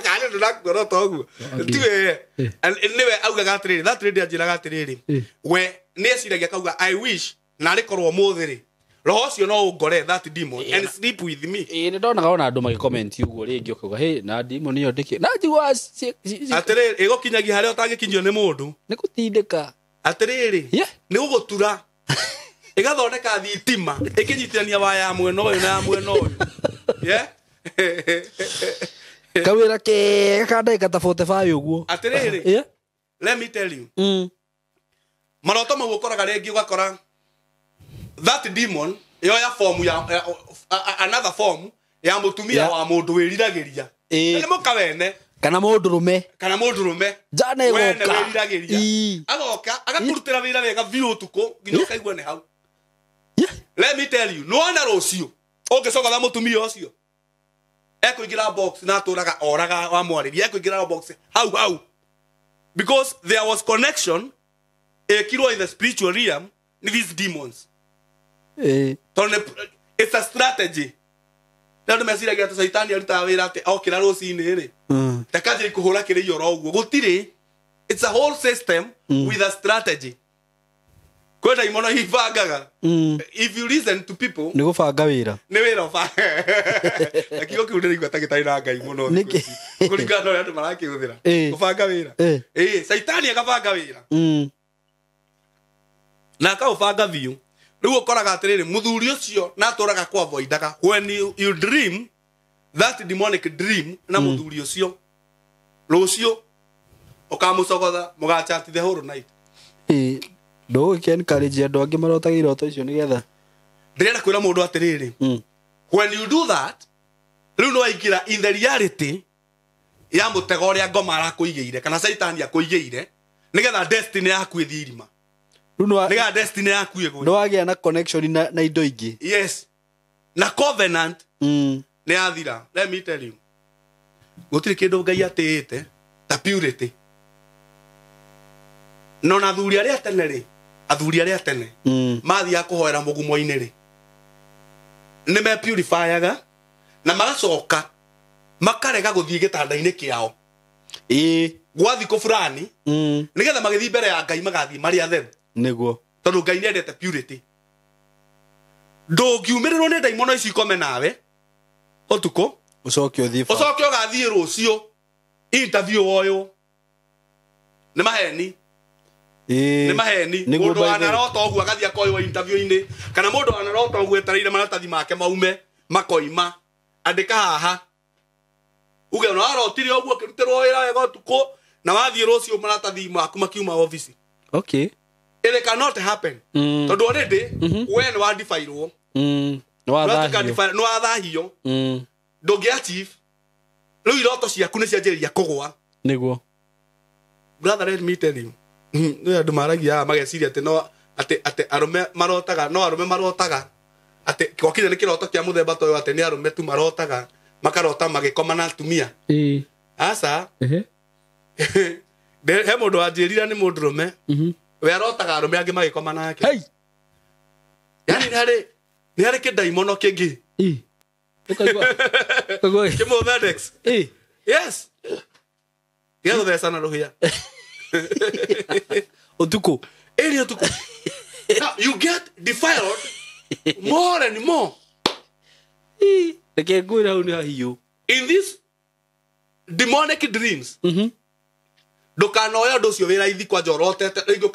Kana ndũrakuona ta ũguo. Angĩ. Tiwe. Eh. Nĩwe augaga atĩrĩrĩ, that lady anjĩraga atĩrĩrĩ, Eh. we nĩ eciragia akauga, I wish narĩ korwo ũmũthĩ rĩ, roho ũcio no ũngore, that demon, and sleep with me. Ĩĩ, nĩ ndonaga ona andũ magĩcomment ũguo rĩngĩ ũkauga hĩ na demon ĩyo ndĩkĩ na njigua Atĩrĩrĩ, ĩgũkinyagia harĩa ũtangĩkinyio nĩ mũndũ. nĩ gũtindĩka. Atĩrĩrĩ, Yeah. nĩ gũgũtura, ĩgathondeka thitima ĩkĩnyitithania waya ya mwena ũyũ na ya mwena ũyũ. Yeah? Kawĩra kega ka ndagĩka ta 45 ũguo. Atĩrĩrĩ, Yeah. let me tell you, maroto mau ũkoraga rĩngĩ ũgakora that demon yoya form ya another form ya mũtumia wa mũndũ wĩriragĩria. Ĩĩ. Nĩ mũkawene. Kana mũndũrũme. Kana mũndũrũme Njana wene ĩgoka. wĩriragĩria. Ii. Agoka agakũrutĩra wĩra wega biũ ũtukũ nginya ũkaigua nĩ hau. Yeah. Let me tell you, nĩwona rũciũ ũngĩcogotha mũtumia ũcio ekũingĩra box na atũraga oraga wamwarĩria, ekũingĩra box hau hau, because there was connection ĩkirwo in the spiritual realm nĩ these demons. Ĩĩ. Tondũ it's a strategy. Rĩu andũ meciragia atĩ caitani arutaga wĩra atĩ okĩra rũcinĩ rĩ, takanjĩrĩ kũhũra kĩrĩi oro ũguo. Gũtirĩ. It's a whole system with a strategy. Kwĩ ndaimono ibangaga. If you listen to people, Nĩ gũbanga wĩra. nĩ wĩra ũba na kiugo kĩu ndĩraigua ta gĩtarĩ na Ngai mũno thikũ Nĩkĩ? ici, kũringana na ũrĩa andũ marakĩhũthĩra. Ĩĩ. Gũbanga wĩra. Ĩĩ. Ĩĩ, caitani agabanga wĩra na akaũbanga biũ. Rĩu ũkoraga atĩrĩrĩ, mũthuri ũcio na atũraga kũavoidaga when you dream that demonic dream na mũthuri ũcio, rũciũ ũkamũcogotha mũgachat the whole night. Ĩĩ. Ndũgũkĩ encourage andũ angĩ marotaga iroto icio nĩgetha. Ndĩrenda kwĩra mũndũ atĩrĩrĩ, when you do that, rĩu nĩwaingĩra in the reality ya mũtego ũrĩa ngoma arakũigĩire kana caitani akũigĩire nĩgetha destiny yaku ĩthiĩ irima, Rĩu nĩgetha destiny yaku ĩgwe. nĩ wagĩa na connection na indo ingĩ. Yes, na covenant nĩ yathira. Let me tell you, gũtirĩ kĩndũ Ngai atĩĩte ta purity. No na athuri arĩa tene rĩ, athuri arĩa tene mathiaga kũhoera mũgumo-inĩ rĩ, nĩ mepurifyaga na magacoka makarega gũthiĩ gĩtanda-inĩ kĩao Ĩĩ. gwa thikũ fulani, nĩgetha magĩthiĩ mbere ya Ngai magathiĩ marĩ atheru. Nĩguo. Tondũ Ngai nĩendete purity. Ndũngiumĩrĩrwo nĩ ndaimono ici ikome nawe ũtukũ, Ũcoke ũthiĩ bara. ũcoke ũgathiĩ rũciũ interview woywo. Nĩ maheni. Ĩĩ. Nĩ maheni. Nĩguo Mũndũ by the way. wanarota ũguo agathiĩ akoywo interview-inĩ, kana mũndũ wanarota ũguo etereire maratathi make maume makoima, andĩka haha uge ona warotire ũguo ũkĩrutĩrwo wĩra wega ũtukũ na wathiĩ rũciũ maratathi maku makiuma obici. Okay. It cannot happen. Tondũ already we nĩ wandibairwo. Nĩ wathahio. Nĩ wathahio. Ndũngĩ achieve. Rĩu iroto ciaku nĩ cianjĩrĩria kũgũa. Nĩguo. Brother, let me tell you, nĩ andũ maragia haha mageciria atĩ no atĩ arũme marotaga, no arũme marotaga atĩ gwakinya nĩ kĩroto kĩa mũthemba ta ũyũ, atĩ nĩ arũme tu marotaga, makarota magĩkoma na atumia. Ĩĩ. Aca. Ehe. He mũndũ wanjĩrire nĩ mũndũrũme, we arotaga arũme angĩ magĩkoma nake. Hey. Yani nĩ harĩ kĩndaimono kĩngĩ. Ĩĩ. Ũkaigua. Ũkaigua. Kĩmũthedex. Ĩĩ. Yes, gĩagũthecana rũhĩa. Ũtukũ. Ĩrĩ ũtukũ. Now, you get defiled more and more. Ĩĩ. Reke ngwĩre hau nĩ hahiũ. In these demonic dreams. Ndũkanoe ũndũ ũcio wĩ raithi kwanja ũrotete rĩngĩ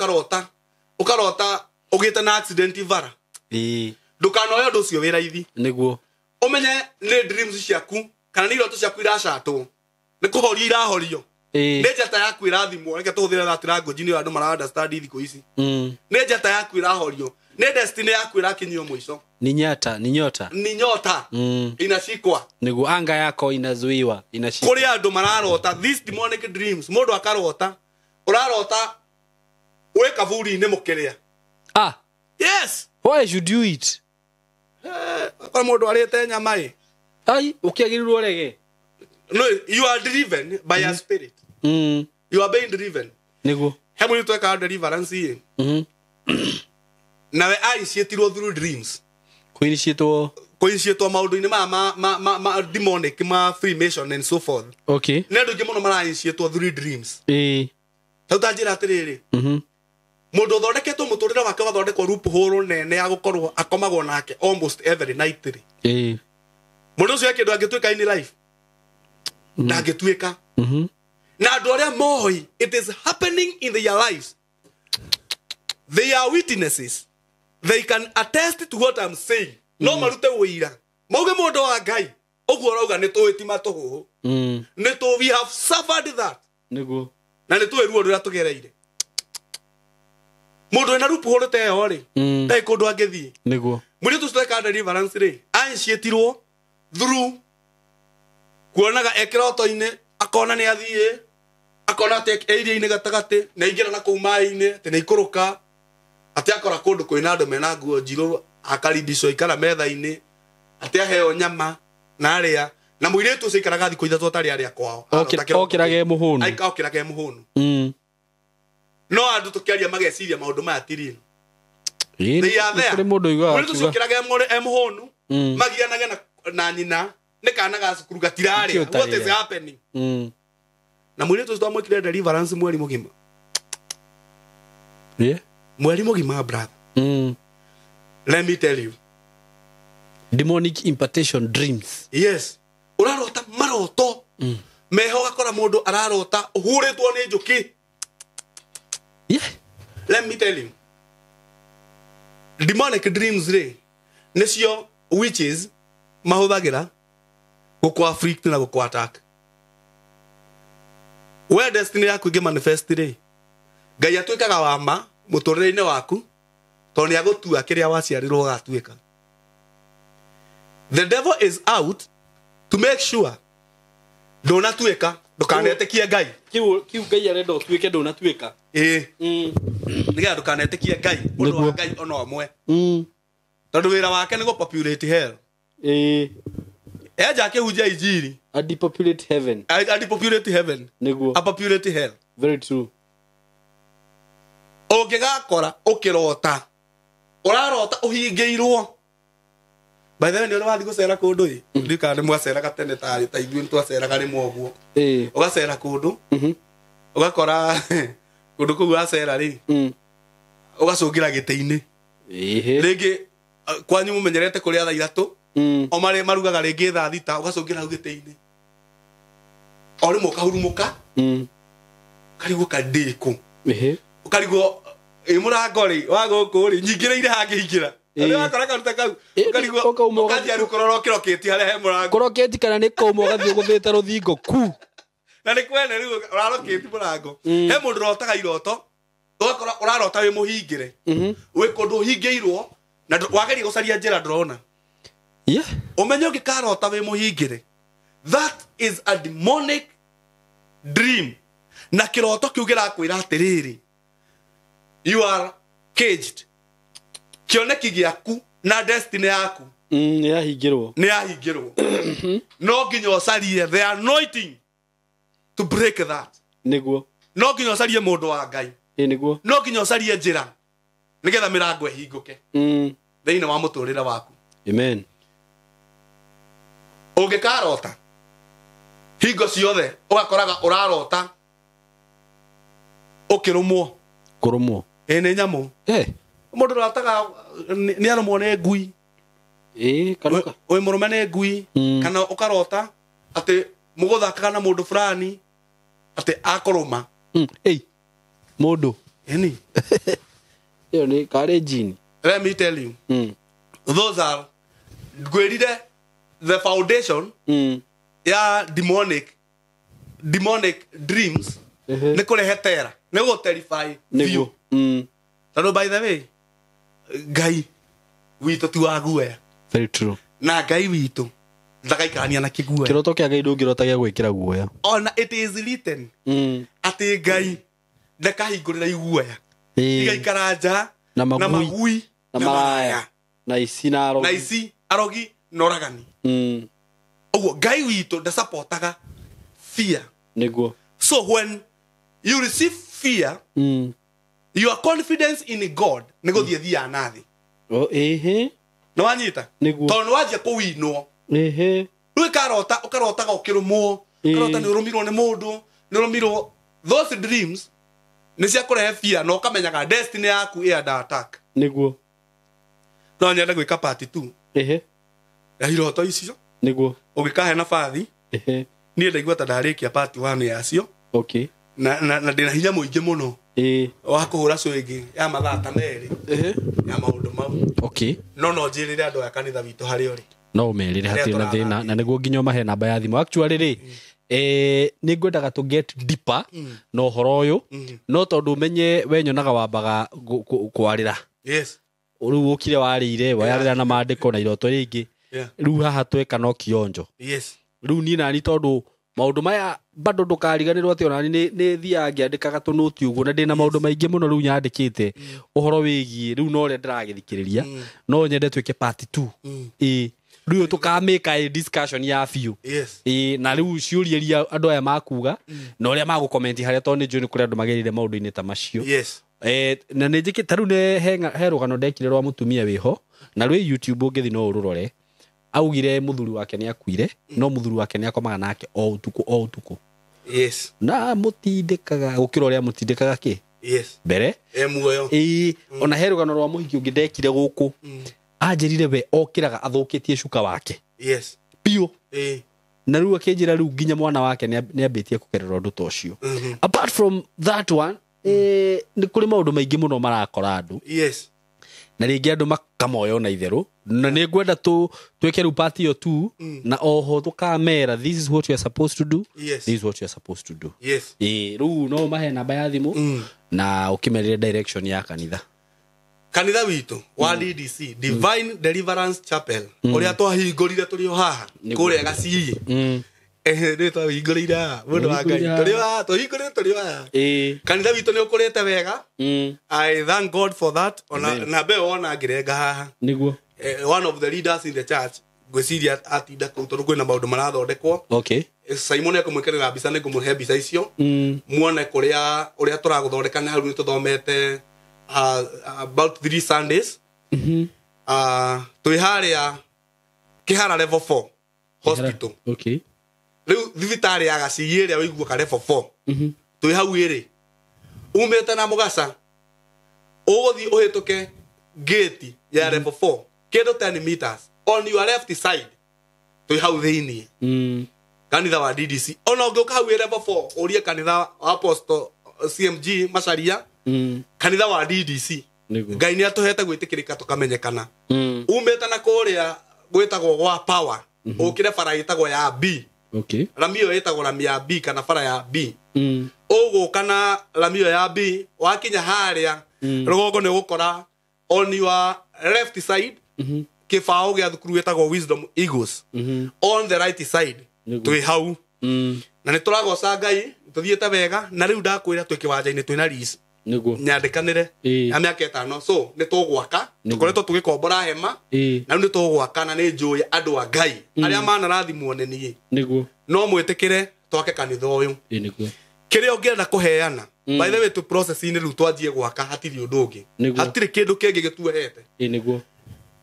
ũkarota ũgĩte na accident bara. Ĩĩ. Ndũkanoe ũndũ ũcio wĩ raithi. Nĩguo. Ũmenye nĩ dreams ciaku kana nĩ iroto ciaku iracatwo, nĩ kũhorio irahorio. Ĩĩ. Nĩ njata yaku ĩrathimwo. Reke tũhũthĩre that language nĩ andũ mara understand thikũ ici. Nĩ njata yaku ĩrahorio, nĩ destiny yaku ĩrakinyio mũico. Ni nyata, ni nyota. Ni nyota inashikwa. Nĩguo anga yako inazuiwa, inashikwa. Kũrĩ andũ mararota these demonic dreams. Mũndũ akarota ũrarota wĩ kaburi-inĩ mũkĩrĩa. Ah. Yes. Why should you eat? Akora mũndũ arĩte nyama ĩ. Ai, ũkĩagĩrĩirwo rege. No, you are driven by a spirit. You are being driven. Nĩguo. He mũirĩtu twekaga deliverance ĩ, nawe aiciĩtirwo through dreams. Kũiniciĩtwo. Kũiniciĩtwo maũndũ-inĩ maya ma demonic, ma Freemason and so forth. Okay. Nĩ andũ aingĩ mũno marainiciĩtwo through dreams. Ĩĩ. Rĩu ta njĩra atĩrĩrĩ, mũndũ ũthondeketwo mũtũrĩre wake wathondekwo loophole nene ya gũkorwo akomagwo nake almost every night rĩ, Ĩĩ. mũndũ ũcio he kĩndũ angĩtuĩka in life? Ndangĩtuĩka. Na andũ arĩa moĩ it is happening in their lives, they are witnesses, they can attest to what I'm saying. No marute ũira mauge mũndũ wa Ngai ũguo ũrauga nĩ tũĩ ti matũhũhũ. Nĩ tũ, we have suffered that. Nĩguo. Na nĩ tũĩ ruo rũrĩa tũgereire. Mũndũ wĩna loophole ta ĩyo rĩ, ndarĩ kũndũ angĩthiĩ. Nĩguo. Mũirĩtu ũcio tweka deliverance rĩ, aiciĩtirwo through kuonaga e kĩroto-inĩ, akona nĩ athiĩ, akona atĩ e iria-inĩ gatagatĩ, nĩ aingĩra na kũu maĩ-inĩ, atĩ nĩ aikũrũka, atĩ akora kũndũ kwĩna andũ mena nguo njirũ, akaribicwo aikara metha-inĩ, atĩ aheo nyama na arĩa, na mũirĩtu ũcio aikaraga thikũ 3 atarĩ arĩa kwao. Okĩraga e mũhũnu. Okĩraga e mũhũnu. No andũ tũkĩaria mageciria maũndũ maya ti real. Ĩĩ, They are there. kũrĩ mũndũ ũiguaga Mũirĩtu ũcio akiuga. okĩraga e mũhũnu, magianage na nyina, nĩ kana ga cukuru gatirarĩa. Nĩkĩo What is ũtarĩa? happening? Na mũirĩtu ũcio twamwĩkire deliverance mweri mũgima. Yeah. Mweri mũgima, brother. Let me tell you. Demonic impartation dreams. Yes. Ũrarota maroto. Meho ũgakora mũndũ ararota ũhurĩtwo nĩ njũkĩ. Yeah. Let me tell you. Demonic dreams rĩ, nĩcio witches mahũthagĩra gũkũ afflict na gũkũ attack. We destiny yaku ĩngĩ manifest rĩ, Ngai atuĩkaga wa ma mũtũrĩre-inĩ waku tondũ nĩ agũtua kĩrĩa waciarirwo ũgatuĩka. The devil is out to make sure ndũnatuĩka, ndũkanetĩkie Ngai. Kiu kiu Ngai arenda ũtuĩke ndũnatuĩka. Ĩĩ, nĩgetha ndũkanetĩkie Ngai ũndũ wa Nĩguo. Ngai ona ũmwe, tondũ wĩra wake nĩ gũ populate hell. Ĩĩ. Enja akĩhunjia injiri. A depopulate heaven. A depopulate heaven. Nĩguo. A populate hell. Very true. Ũngĩgakora ũkĩrota ũrarota ũhingĩirwo. By the way, nĩ ũrĩ wathiĩ gũcera kũndũ ĩ? Ndiũĩ kana nĩ mwaceraga tene tarĩ ta ithuĩ nĩ twaceraga rĩmwe ũguo. Ĩĩ. Ũgacera kũndũ, ũgakora kũndũ kũu wacera rĩ, ũgacũngĩra gĩtĩ-inĩ. Ĩhĩ. Rĩngĩ kwanyu mũmenyerete kũrĩa thaa 3, o marĩa marugaga rĩngĩ thaa 6, ũgacũngĩra hau gĩtĩ-inĩ, o rĩmwe ũkahurumũka, ũkarigwo kandĩkũ. Ĩhĩ. Ũkarigwo ĩ mũrango rĩ wa gũkũ rĩ nyingĩrĩire hangĩingĩra. Ĩĩ. Nĩ wakora karuta kau. Ĩĩ, ũkarigwo ũkauma ũkanjia rĩu kũrora ũkĩrokĩtie harĩa he mũrango. Kũroketi kana nĩ kũma ũgathiĩ ũgũthĩte rũthingo ku. Na nĩ kwene rĩu ũrarokĩtie mũrango. He mũndũ ũrotaga iroto, ũgakora ũrarota wĩ mũhingĩre, wĩ kũndũ ũhingĩirwo na wageria gũcaria njĩra ndũrona. Yeah. Ũmenye ũngĩkarota wĩ mũhingĩre, that is a demonic dream, na kĩroto kĩu kĩrakwĩra atĩrĩrĩ, you are caged. Kĩoneki gĩaku na destiny yaku Nĩ yahingĩrwo. nĩ yahingĩrwo. No nginya ũcarie the anointing to break that. Nĩguo. No nginya ũcarie mũndũ wa Ngai. Ĩĩ, nĩguo. No nginya ũcarie njĩra nĩgetha mĩrango ĩhingũke thĩinĩ wa mũtũrĩre waku. Amen. Ũngĩkarota hingo ciothe ũgakoraga ũrarota ũkĩrũmwo. Kũrũmwo. Ĩ, nĩ nyamũ. Eh. Mũndũ ũrotaga nĩ arũmwo nĩ ngui. Ĩĩ, kanuka. Wĩ mũrũme nĩ ngui. Kana ũkarota atĩ mũgũthakaga na mũndũ fulani atĩ akũrũma. Ĩi. Mũndũ. Ĩni. Ĩyo nĩ karĩ jini. Let me tell you, those are ngwĩrire The foundation ya demonic dreams nĩ kũrehe terror, nĩ gũ terrify biũ. Tondũ by the way, Ngai witũ ti wa guoya. Very true. Na Ngai witũ ndagaikarania na kĩguoya. Kĩroto kĩa Ngai ndũngĩrota gĩa gwĩkĩra guoya. Ona it is written atĩ Ngai ndakahingũrĩra iguoya, igaikara nja Na magui. na magui Na maraya. Na ici na arogi. Na ici arogi na oragani. Ũguo Ngai witũ ndasapotaga fear. Nĩguo. So when you receive fear, your confidence in God nĩ gũthiĩ thiaga na thĩ. Oh, ehe. Nĩ wanyita? Nĩguo. Tondũ nĩ wanjia kũwinwo. Ehe. Rĩu ĩkarota, ũkarotaga ũkĩrũmwo, ũkarota nĩ ũrũmirwo nĩ mũndũ, nĩ ũrũmirwo. Those dreams nĩ cia kũrehe fear na ũkamenyaga destiny yaku ĩ under attack. Nĩguo. No nyende gwĩka part 2 Ehe. ya iroto icio. Nĩguo. Ũngĩkahe nabathi, Ehe. niĩ ndaigua ta ndarĩkia part 1 yacio. Okay. Na ndĩna hinya mũingĩ mũno wa kũhũra cũĩngĩ ya mathaa ta merĩ ya maũndũ mau. Okay. No njĩrĩre andũ a kanitha witũ harĩa ũrĩ. No ũmerĩre hatirĩ na Harĩa thĩna, tũrathiĩ. na nĩguo nginya ũmahe namba ya thimũ. Actually rĩ, nĩ ngwendaga tũ get deeper na ũhoro ũyũ, no tondũ ũmenye we nyonaga wambaga kwarĩra. Yes. Rĩu ũkire warĩire, wayarĩra na maandĩko na iroto rĩngĩ. Rĩu haha tweka no kionjo. Yes. Rĩu niĩ nani tondũ maũndũ maya bado ndũkariganĩrwo atĩ onani nĩ thiaga ngĩandĩkaga tũnũti ũguo, na ndĩna maũndũ maingĩ mũno rĩu nyandĩkĩte ũhoro wĩgiĩ rĩu no ũrĩa ndĩragĩthikĩrĩria, no nyende twĩke part 2. Ĩĩ, rĩu tũkamĩka ĩ discussion ya biũ. Yes. Ĩĩ, na rĩu ciũria iria andũ aya makuga na ũrĩa magũkomenti harĩa, tondũ nĩ njũĩ nĩ kũrĩ andũ magerire maũndũ-inĩ ta macio. Yes. Na nĩ njĩkĩte ta rĩu nĩ he rũgano ndekire rwa mũtumia wĩho, na rwĩ YouTube ũngĩthiĩ no ũrũrore. Augire mũthuri wake nĩ akuire, no mũthuri wake nĩ akomaga nake o ũtukũ o ũtukũ. Yes. Na mũtindĩkaga gũkĩra ũrĩa mũtindĩkaga kĩ Yes. mbere. E muoyo. Ĩĩ, ona he rũgano rwa mũhiki ũngĩ ndekire gũkũ. Anjĩrire we okĩraga athũkĩtie cuka wake. Yes. Biũ. Na rĩu akĩnjĩra rĩu nginya mwana wake nĩ ambĩtie kũgerera ũndũ ta ũcio. Apart from that one, nĩ kũrĩ maũndũ maingĩ mũno marakora andũ. Yes. Na rĩngĩ andũ makamoya na itherũ, na nĩ ngwenda twĩke rĩu part ĩyo tu, na oho tũkamera this is what you are supposed to do. Yes. This is what you are supposed to do. Yes. Ĩĩ, rĩu no ũmahe namba ya thimũ na ũkĩmerĩre direction ya kanitha. Kanitha witũ wa DDC, Divine Deliverance Chapel, ũrĩa twahingũrire tũrĩ o haha kũrĩa Gacii. Nĩ twahingũrĩire haha, mũndũ wa Ngai. Tũrĩ o haha, twahingũrire tũrĩ o haha. Kanitha witũ nĩ ũkũrĩte wega. I thank God for that. Ona na mbe wona ngĩrenga haha. Nĩguo. One of the leaders in the church ngwĩciria atinda kũu tondũ kwĩna maũndũ marathondekwo. Okay. Simon ekũmwĩkĩrĩra mbica, nĩ ngũmũhe mbica icio. Muone kũrĩa ũrĩa tũragũthondeka, nĩ hau nĩ tũthomete about 3 Sundays. Twĩ harĩa Kĩhara level 4 hospital. Okay. Rĩu thibitarĩ ya Gacii ĩrĩa ũiguaga level 4. Twĩ hau ĩrĩ. Umĩte na Mũgaca, ũgũthiĩ ũhĩtũke gate ya level 4, kĩndũ 10 meters on your left side. Twĩ hau thĩiniĩ. Kanitha wa DDC. Ona ũngĩũka hau ĩ level 4, ũrie kanitha wa Apostle CMG Macharia, kanitha wa DDC. Nĩguo. Ngai nĩ atũhete gwĩtĩkĩrĩka tũkamenyekana. Umĩte na kũrĩa gwĩtagwo gwa Power, ũkĩre bara ĩtagwo ya B. Okay. Rami ĩyo ĩtagwo rami ya B kana bara ya B. Ũgũka na rami ĩyo ya B, wakinya harĩa rũgongo nĩ ũgũkora on your left side kĩbaũ gĩa thukuru gĩtagwo Wisdom Eagles. On the right side twĩ hau. Na nĩ tũragoca Ngai, tũthiĩte wega, na rĩu ndakwĩra twĩ kĩwanja-inĩ twĩna lease. Nĩguo. Nyandĩkanĩre ya mĩaka 5, so nĩ tũgwaka. Tũkoretwo tũgĩkombora hema, na rĩu nĩ tũgwaka, na nĩ njũĩ andũ a Ngai arĩa manarathimwo nĩ niĩ. Nĩguo. No mwĩtĩkĩre twake kanitha ũyũ. Nĩguo. Kĩrĩa ũngĩenda kũheana, by the way, tũ process-inĩ rĩu twanjie gwaka, hatirĩ ũndũ ũngĩ. Hatirĩ kĩndũ kĩngĩ gĩtuohete. Nĩguo.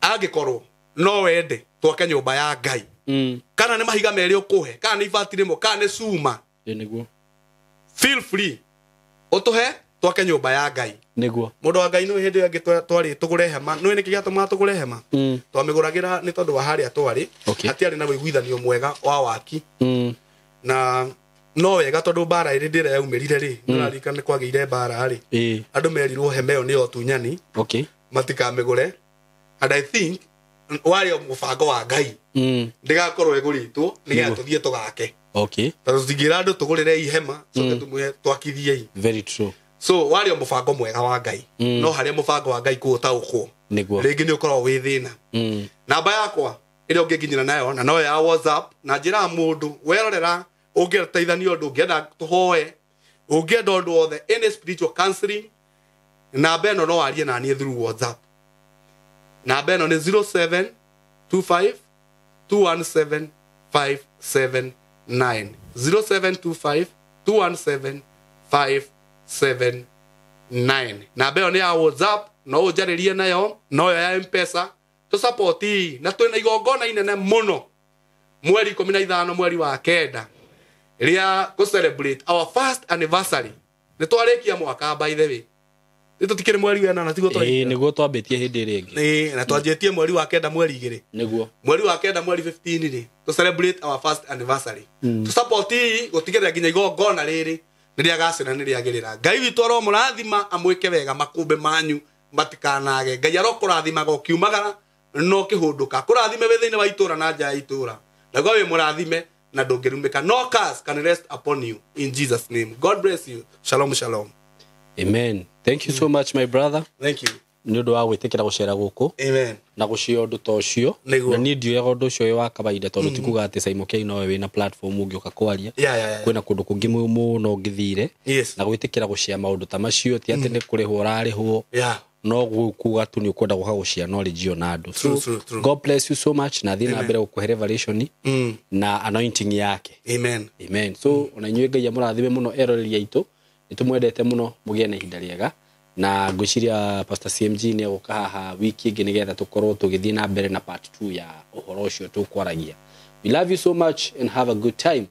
Angĩkorwo no wende twake nyũmba ya Ngai, kana nĩ mahiga merĩ ũkũhe, kana nĩ ibati rĩmwe, kana nĩ cuma, Nĩguo. feel free ũtũhe twake nyũmba ya Ngai. Nĩguo. Mũndũ wa Ngai, nĩ hĩndĩ ĩyo ĩngĩ twarĩ tũgũre hema, nĩ nĩkĩ gĩatũmaga tũgũre hema? Twamĩgũragĩra nĩ tondũ wa harĩa twarĩ. Okay. Hatiarĩ na ũiguithanio mwega wa waki. Na no wega tondũ mbara ĩrĩ ndĩra yaumĩrire rĩ, nĩũraririkana nĩ kwagĩire mbara rĩ. Andũ merirwo hema ĩyo nĩ ya ũtunyani. Okay. Matikamĩgũre. And I think Warĩ o mũbango wa Ngai ndĩgakorwo ĩgũrĩtwo nĩgetha tũthiĩ tũgake, tondũ tũtingĩra andũ tũgũrĩre ihema coke tũmwĩre twakithiei. Very true. So warĩ o mũbango mwega wa Ngai, no harĩa mũbango wa Ngai kũũtaũkwo rĩngĩ nĩ ũkoragwo wĩ thĩna. Namba yakwa ĩrĩa ũngĩnginyĩra nayo na noyo ya WhatsApp, na njĩra mũndũ werorera, ũngĩenda teithania ũndũ, ũngĩenda tũhoe, ũngĩenda ũndũ wothe, any spiritual counseling, namba ĩno no warie na niĩ through WhatsApp. Namba ĩno nĩ 0725 217 579, 0725 217 579. Namba ĩyo nĩ ya WhatsApp, no ũnjarĩrie nayo, noyo ya M-Pesa tũsapoti. Na twĩna igongona inene mũno mweri 15 mweri wa kenda rĩa kũ celebrate our first anniversary. Nĩ twarĩkia mwaka, by the way, nĩ tũtikĩrĩ mweri wenana tiguo? Ĩĩ, nĩguo twambĩtie hĩndĩ ĩrĩa ĩngĩ. Ĩĩ, na twanjĩtie mweri wa kenda mweri 2. Mweri wa kenda mweri 15 rĩ, tũ celebrate our first anniversary. Tũ support gũtigĩrĩra nginya igongona rĩrĩ nĩ rĩagacĩra, nĩ rĩagĩrĩra. Ngai witũ aromũrathima, amwĩke wega, makũmbĩ manyu matikanage. Ngai arokũrathimaga ũkiumagara no ũkĩhũndũka, kũrathime wĩ thĩinĩ wa itũra na nja ya itũra, naguo wĩ mũrathime na ndũngĩrumĩka. No curse can rest upon you in Jesus' name. God bless you. Shalom, shalom. Amen. Thank you so much, my brother, Thank you. nĩ ũndũ wa gwĩtĩkĩra gũcera gũkũ Amen. Na gũcia ũndũ ta ũcio. Na niĩ ndioyaga ũndũ ũcio wĩ wa kawaida, tondũ ti kuga atĩ Simon K nowe wĩna platform ũngĩũka kwaria. Kwĩna kũndũ kũngĩ mũno ũngĩthire na gwĩtĩkĩra gũcia maũndũ ta macio, ti atĩ nĩ kũrĩhwo ũrarĩhwo, no kuga tu nĩ ũkwenda gũka gũcia knowledge ĩyo na andũ. True, true, true. God bless you so much, na thiĩ na mbere gũkũhe revelation na anointing yake. Amen. Amen. So ona inyuĩ Ngai amũrathime mũno, eroreri aitũ, nĩ tũmwendete mũno, mũgĩe na ihinda rĩega. Na ngwĩciria Pastor CMG nĩ egũka haha wiki ĩngĩ nĩgetha tũkorwo tũgĩthiĩ na mbere na part 2 ya ũhoro ũcio tũkwaragia. We love you so much and have a good time.